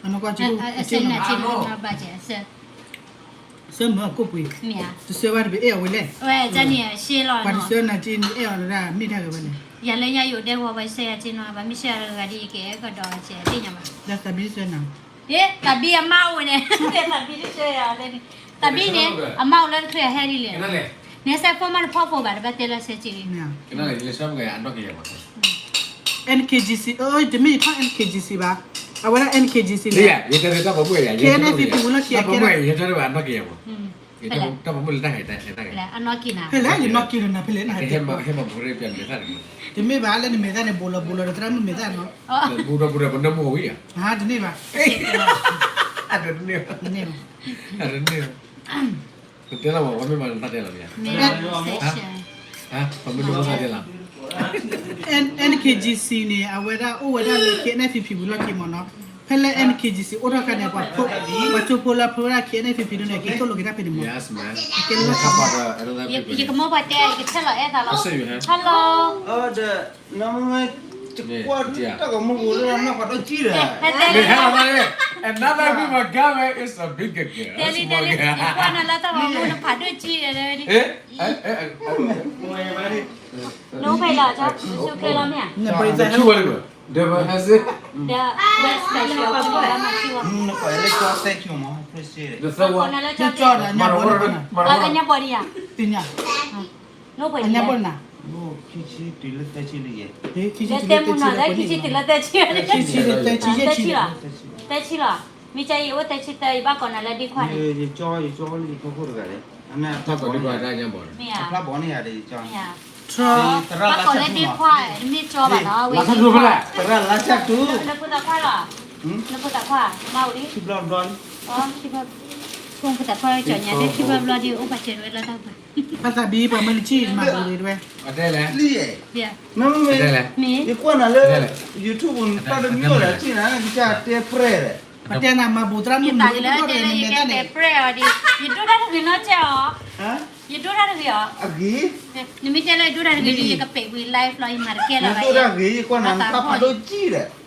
အနီၢ်ကီၢ်စ့ၢ်ကီး အစဲနၤစ့ၢ်ကီးဘၣ်ကဲ ဆၢမုၢ်အကိၣ်ပှ့ၤ မ့ၢ်ဧါ တဆၢဘၣ်တဘၣ်အဲၣ်အီၤဝဲလဲၣ်. ဝဲကန့ၣ်ရှဲလီၤ ပှၤတဆၢနၤက့န့ၣ် အဲၣ်အီၤလၢဒၣ်မ့ၢ်တၢ်ဂ့ၤဝဲလဲၣ်. ယၤလၢညါယအိၣ်ဒဲကဝီၤ ပှၤဆှၢယၤက့နီၤ ပှၤမ့ၢ်ဆှၢယၤတဂၤဒ်အံၤကအဲၣ်ကဒီးကဲဒ်ညါဘၣ်. ဒီးသးဘံတဆၢနၤ သးဘံအမါအိၣ်ဝဲန့ၣ် သးဘံတဆၢယၤလဲၣ်န့ၣ် သးဘံန့ၣ် အမါအိၣ်လၢတချုးအဟဲဒ်လဲၣ်. နဟဲစဲးဖိမးတဖီဖိဘၣ် တဘၣ်တဲလၢဆဲးက့လံ. အနီၢ်က့ၤ အနီၢ်က့ၤ အဲၣ်ခ့ၣ်ကၠံၣ်စံၣ် အၢ တမ့ၢ်ယထီၣ် အဲၣ်ခ့ၣ်ကၠံၣ်စံၣ်ဘၣ်. အဝဲဒၣ် အဲၣ်ခ့ၣ်ကၠံၣ်စံၣ် လၢ ကဲ နၢ်ဖံးဖံးဝံၤလီၢ်ခံ ကဲ တၢ်ပိာ်မုၣ်လၢတၢ်ဂ့ၤ ဖဲလဲၣ် ယနီၢ်က့ၤနၤ ဖဲလဲၣ် တမ့ၢ်ဘၣ်လၢနမဲာ်သၣ်န့ၣ် ဘူးလီၤဘူးလီၤဒီးသရၣ်မုၣ်မဲာ်သၣ်နီၤ. ဘူးဒီးဘူးဒီးပနၢ်မုၢ်ဝံၤဧါ. တန့ၢ်ဘၣ် တန့ၢ်ဘၣ် တန့ၢ်ဘၣ် တတဲလီၤဘၣ် ပှၤမ့ၢ်မၤနတၢ်တဲလီၤမ့ၢ်ဧါ. အဲၣ်ခ့ၣ်ကၠံၣ်စံၣ်န့ၣ် အဝဲဒၣ်အိၣ်ဝဲဒၣ်လၢ ကဲ နၢ်ဖံးဖံးဝံၤလီၢ်ခံမ့ၢ်နီၤ. ဖဲလၢ အဲၣ်ခ့ၣ်ကၠံၣ်စံၣ် အိၣ်ထီၣ်ခါန့ၣ် ပှၤ ပှၤကၠိဖိလၢဖဲဝဲဒၣ် ကဲ နၢ်ဖံးဖံးဒိၣ်န့ၣ် က့ၤသိၣ်လိက့ၤတၢ်ဖဲန့ၣ်မ့ၢ် ယကမိၢ်ပှၤတဲ ယကဆဲးလီၤအဲၣ်သးလီၤ. Hello တၢ်ကမူပူၤလၢနီၢ်ဖးဒိၣ်ကံၣ်ဒီး Another woman got me is a big girl. တဲလံ တဲလံ ယကွၢ်နၤလၢတၢ်ဂီၤမူနဖးဒိၣ်ကံၣ်ဒီး နအိၣ်ဖဲလီၤ ဆူၣ်ချ့လီၤမ့ၢ်ဧါ. ဒီး special လၢမၤဆူၣ်ဝဲ ကညီဘီဒံးယၤ နအိၣ်ဖဲလီၤ လၢတဲမူနီၤ လၢခံဆံတုၤလၢသၢဆံလံ ခံဆံတုၤလၢသၢဆံလံ သၢဆံလီၤ မ့ၢ်ကယအိၣ်သၢဆံသၢ ယဘၣ်ကိးနၤလၢဒ့ခွါန့ၣ် မ့ၢ်ဧါ ဘၣ်ကိးလၢဒ့ခွါ တမ့ၢ်ကၠီဘၣ်နီၤ ဝဲ သရၣ်လါဆၣ်တူ နဖိသၣ်ခွါလီၤ နဖိသၣ်ခွါ မၤအိၣ်လံ ဖိသၣ်ခွါကၠီညါဒ်ခံဘျီဘျီဒ်အိၣ်ပာ်စၢၤဝဲလၢတၢ်ပှၤ ဘၣ်သးဘံ ပှၤမၢလၢကံၣ်မၤအိၣ်ဝဲ မ့ၢ် ယကွၢ်နၤလၢ YouTube တၢ်တမံၤအိၣ်လၢကံၣ်နၤ ကစၢ်တဲပြဲၢ်ဒီး ပတဲနၤမၤဘူးသရၣ်မုၣ်မူၤ ယသးလၢတဲလၢယကတဲပြဲၢ်အီၤဒ် ယဒိၣ်တၢ်တဂ့ၤနီတစဲးအီၤ ယဒိၣ်တၢ်တဂ့ၤအီၤ နမ့ၢ်တဲလၢယဒိၣ်တၢ်တဂ့ၤဒ် ယကပဲာ်ကွံာ် live လီၤ ယမၤတကဲလီၤဘၣ် ယကွၢ်နၤ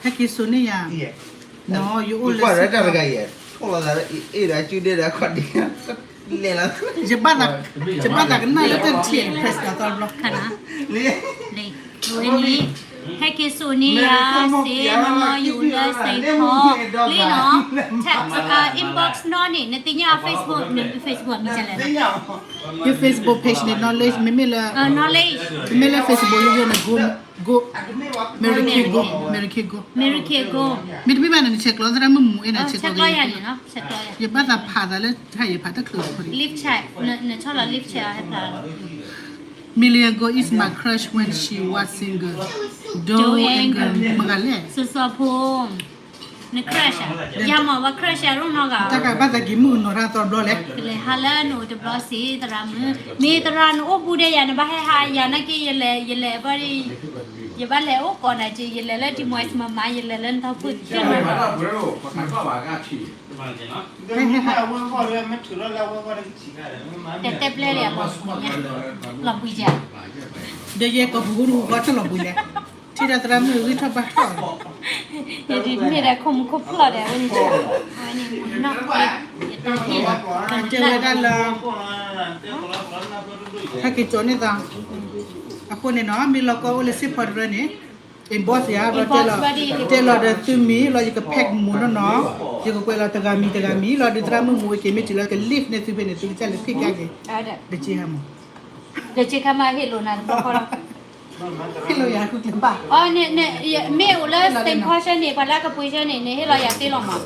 ဟဲက့ၤစိာ်န့ၢ်ယၤ နီၤ ယအိၣ်လၢ တဂၤယဲ ထိၣ်လီၤသး အ့ၣ်ဒီးအစုဒ့ဒီးခီၣ်ဒ့ လဲၤလီၤ ယဘၣ်သးကနၣ်လၢတၢ်ထံၣ် press ကသီတဘျီ ဝဲန့ၣ် ဟဲက့ၤစိာ်န့ၢ်ယၤ စ့နီၤနီၤ ယအိၣ်လၢစ့ဖီ လံနီၤ inbox နီၤန့ၣ် နသ့ၣ်ညါ Facebook န Facebook မံၤလဲၣ် ယ Facebook page န့ၣ် knowledge မ့မ့ၢ်လၢ knowledge မ့မ့ၢ်လၢ Facebook လၢယိန့ၣ် go go Mary Kay go Mary Kay go Mary Kay go မ့တမ့ၢ်ဘၣ်န့ၣ် နဆဲးကျိးသရၣ်မုၣ်မူၤအဲၣ်န့ၣ် ဆဲးကျိးယၤန့ၣ် ယဘၣ်သးဖးသးလၢ ဟဲယဖးတချုးဖိန့ၣ် live chat နဆီၣ်လီၤ live chat ဟဲဖး Million go is my crush when she was single. Don't anger မဂၤလဲၣ် စီၤစီၤဖိ န crush ဧါ ယၤမ့ၢ်ဝဲ crush ဧါ ရိၣ်နီၢ်ဂၤ တၢ်ကဘၣ်သးက့ၤမုၣ်ကနီၤတၢ်သီတဘျီလဲၣ် ကလဲၤဟးလၢနအိၣ်တဘျီစ့ သရၣ်မုၣ် မ့ၢ်သရၣ်နအိၣ်ဘူးဒီးယၤ နဘၣ်ဟဲဟးယၤနာ်က့ ယလဲၤ ယလဲၤဘၣ် ယဘၣ်လဲၤအိၣ်ကိးနၤက့ ယလဲၤလၢ Des Moines မၤမၤ ယလဲၤလၢနထီၣ်ဖုၣ် တဲတဲပျဲလံ လီၤပှံၤယၤ ဒီးယဲကိးပူၤဃိတဟူဃီထီၣ်လီၤပှံၤလဲၣ် ထံၣ်ဒီးသရၣ်မုၣ်ဂံၢ်ထီၣ်ဘါထီၣ် ယဒုးမ့ၢ်ဒီးခိၣ်မူခိၣ်ဖျီၣ်ဒီး အဝဲန့ၣ် အဝဲန့ၣ် တဲဝဲဒၣ်လၢ ဟဲက့ၤကၠီန့ၢ်သး အဃိန့ၣ်နီၤ မ့ၢ်လီၤကီအိၣ်လၢစ့ဖီတရၢန့ၣ် inbox ယၤ တဲလီၤဒီးသုမံၤလီၤ ယက pack မူၤနီၢ်နီၢ် ယကကွဲးလီၤတဂၤမံၤတဂၤမံၤလီၤ ဒုးသရၣ်မုၣ်မူၤဝဲက့ၤ မ့ၢ်တုၤလၢက live န့ၣ်သုဖဲန့ၣ် သုကစၢ်လဲၤဖံးကါက့ၤ ဒီးက့ဟဲမး ဒီးက့ခါမးဟ့ၣ်လိာ်နၤတဘျီဃီလီၤ ဟ့ၣ်လိာ်ယၤ မ့ၢ်အိၣ်လၢ same portion န့ၣ် ပှၤလၢအကပှ့ၤဆၢန့ၣ် နဟ့ၣ်လီၤယၤသ့လီၤမး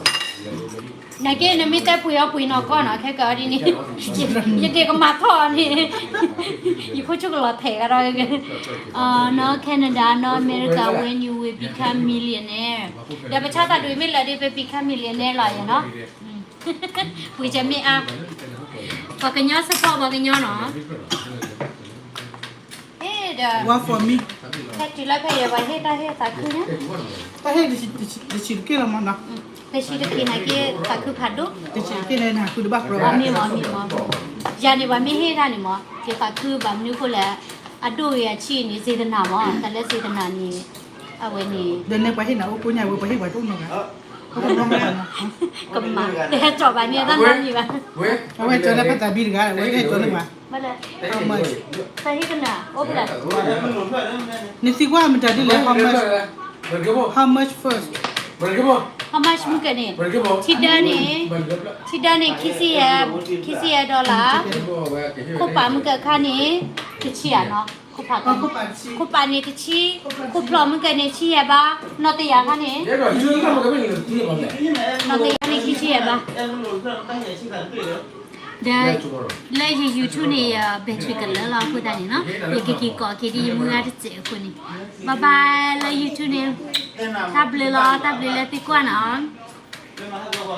နာ်က့ နမ့ၢ်တဲပှ့ၤအီၤပှ့ၤနီၢ်ကီၢ်နီၤ ခဲကအီၤဒ်န့ၣ် ယဒ့ၣ်ကမၤထီၣ်အီၤန့ၣ် ယခိၣ်ဆူၣ်ကလီၤထဲးကဒီး နီၢ် Canada နီၢ် America when you will become millionaire ဒီးပဆါသးဒ်မ့ၢ်လၢဒ်ပ become millionaire လီၤယၤနီၤ ပှ့ၤစၢၤမ့ၢ်အါ ပှၤကညီ support ပှၤကညီနီၤ. ဟ့ၣ်ဒီး one for me. ဖဲတုၤလၢဖဲယဲ ပှၤဟ့ၣ်တၢ်ဟ့ၣ်သးခုညါ, တၢ်ဟ့ၣ်တဆံတက့ၢ်လီၤမးနီၤ. တဆံတက့ၢ်န့ၣ်က့ သးခုဖးဒိၣ်, တဆံတက့ၢ်န့ၣ် နဟးဃုတဘၣ်ကြၢးဘၣ်. မ့ၢ်မ့ၢ်မ့ၢ်မ့ၢ်, ယၤန့ၣ် ပှၤမ့ၢ်ဟ့ၣ်တၢ်န့ၣ်မး ယသးခုဘၣ်မနုၤအဃိလဲၣ်, အဒိၣ်ဂ့ၤအဆံးန့ၣ် စေတနာမး, တၢ်လၢစေတနာန့ၣ် အဝဲန့ၣ် ဒီးန့ၣ်ပှၤဟ့ၣ်နၤအိၣ်ကိးညါဝဲ ပှၤဟ့ၣ်ပှၤတအိၣ်နီတဂၤ, ကမၤ တဟဲကၠီၤဘၣ်န့ၣ် တၢ်နီတမံၤဘၣ်. အဝဲကၠီၤလၢဖးသးဘံတဂၤ အဝဲတဟဲကၠီၤလၢၤဘၣ်. တၢ်ဟ့ၣ်ကနၣ် အိၣ်ဖဲလဲၣ်, နသံကွၢ်မတၤဒ်လဲၣ်, how much, how much first, how much မုၢ်ကၢန့ၣ်, ထံဒၢန့ၣ်, ထံဒၢန့ၣ် ခံဆံယဲၢ်, ခံဆံယဲၢ် dollar, ခိၣ်ပာ်မုၢ်ကၢခါန့ၣ် တဆံဧါနီၤ, ခိၣ်ပာ်, ခိၣ်ပာ်န့ၣ်တဆံ, ခိၣ်ဖျီၣ်မုၢ်ကၢန့ၣ် ဆံယဲၢ်ဘၣ်, နီၢ်တယၢ်ခါန့ၣ်, နီၢ်တယၢ်န့ၣ် ခံဆံယဲၢ်ဘၣ်. ဒီး လၢယ YouTube န့ၣ် ယ battery ကလၢလီၤအဃိသတးန့ၣ်နီၤ, ယကက့ၤကိးက့ၤဒ်ယမုၢ်ဂၤတစဲးအဃိန့ၣ်, bye bye လၢ YouTube န့ၣ်, တၢ်ဘျုးလီၤ, တၢ်ဘျုးလၢသုကွၢ်နီၤ.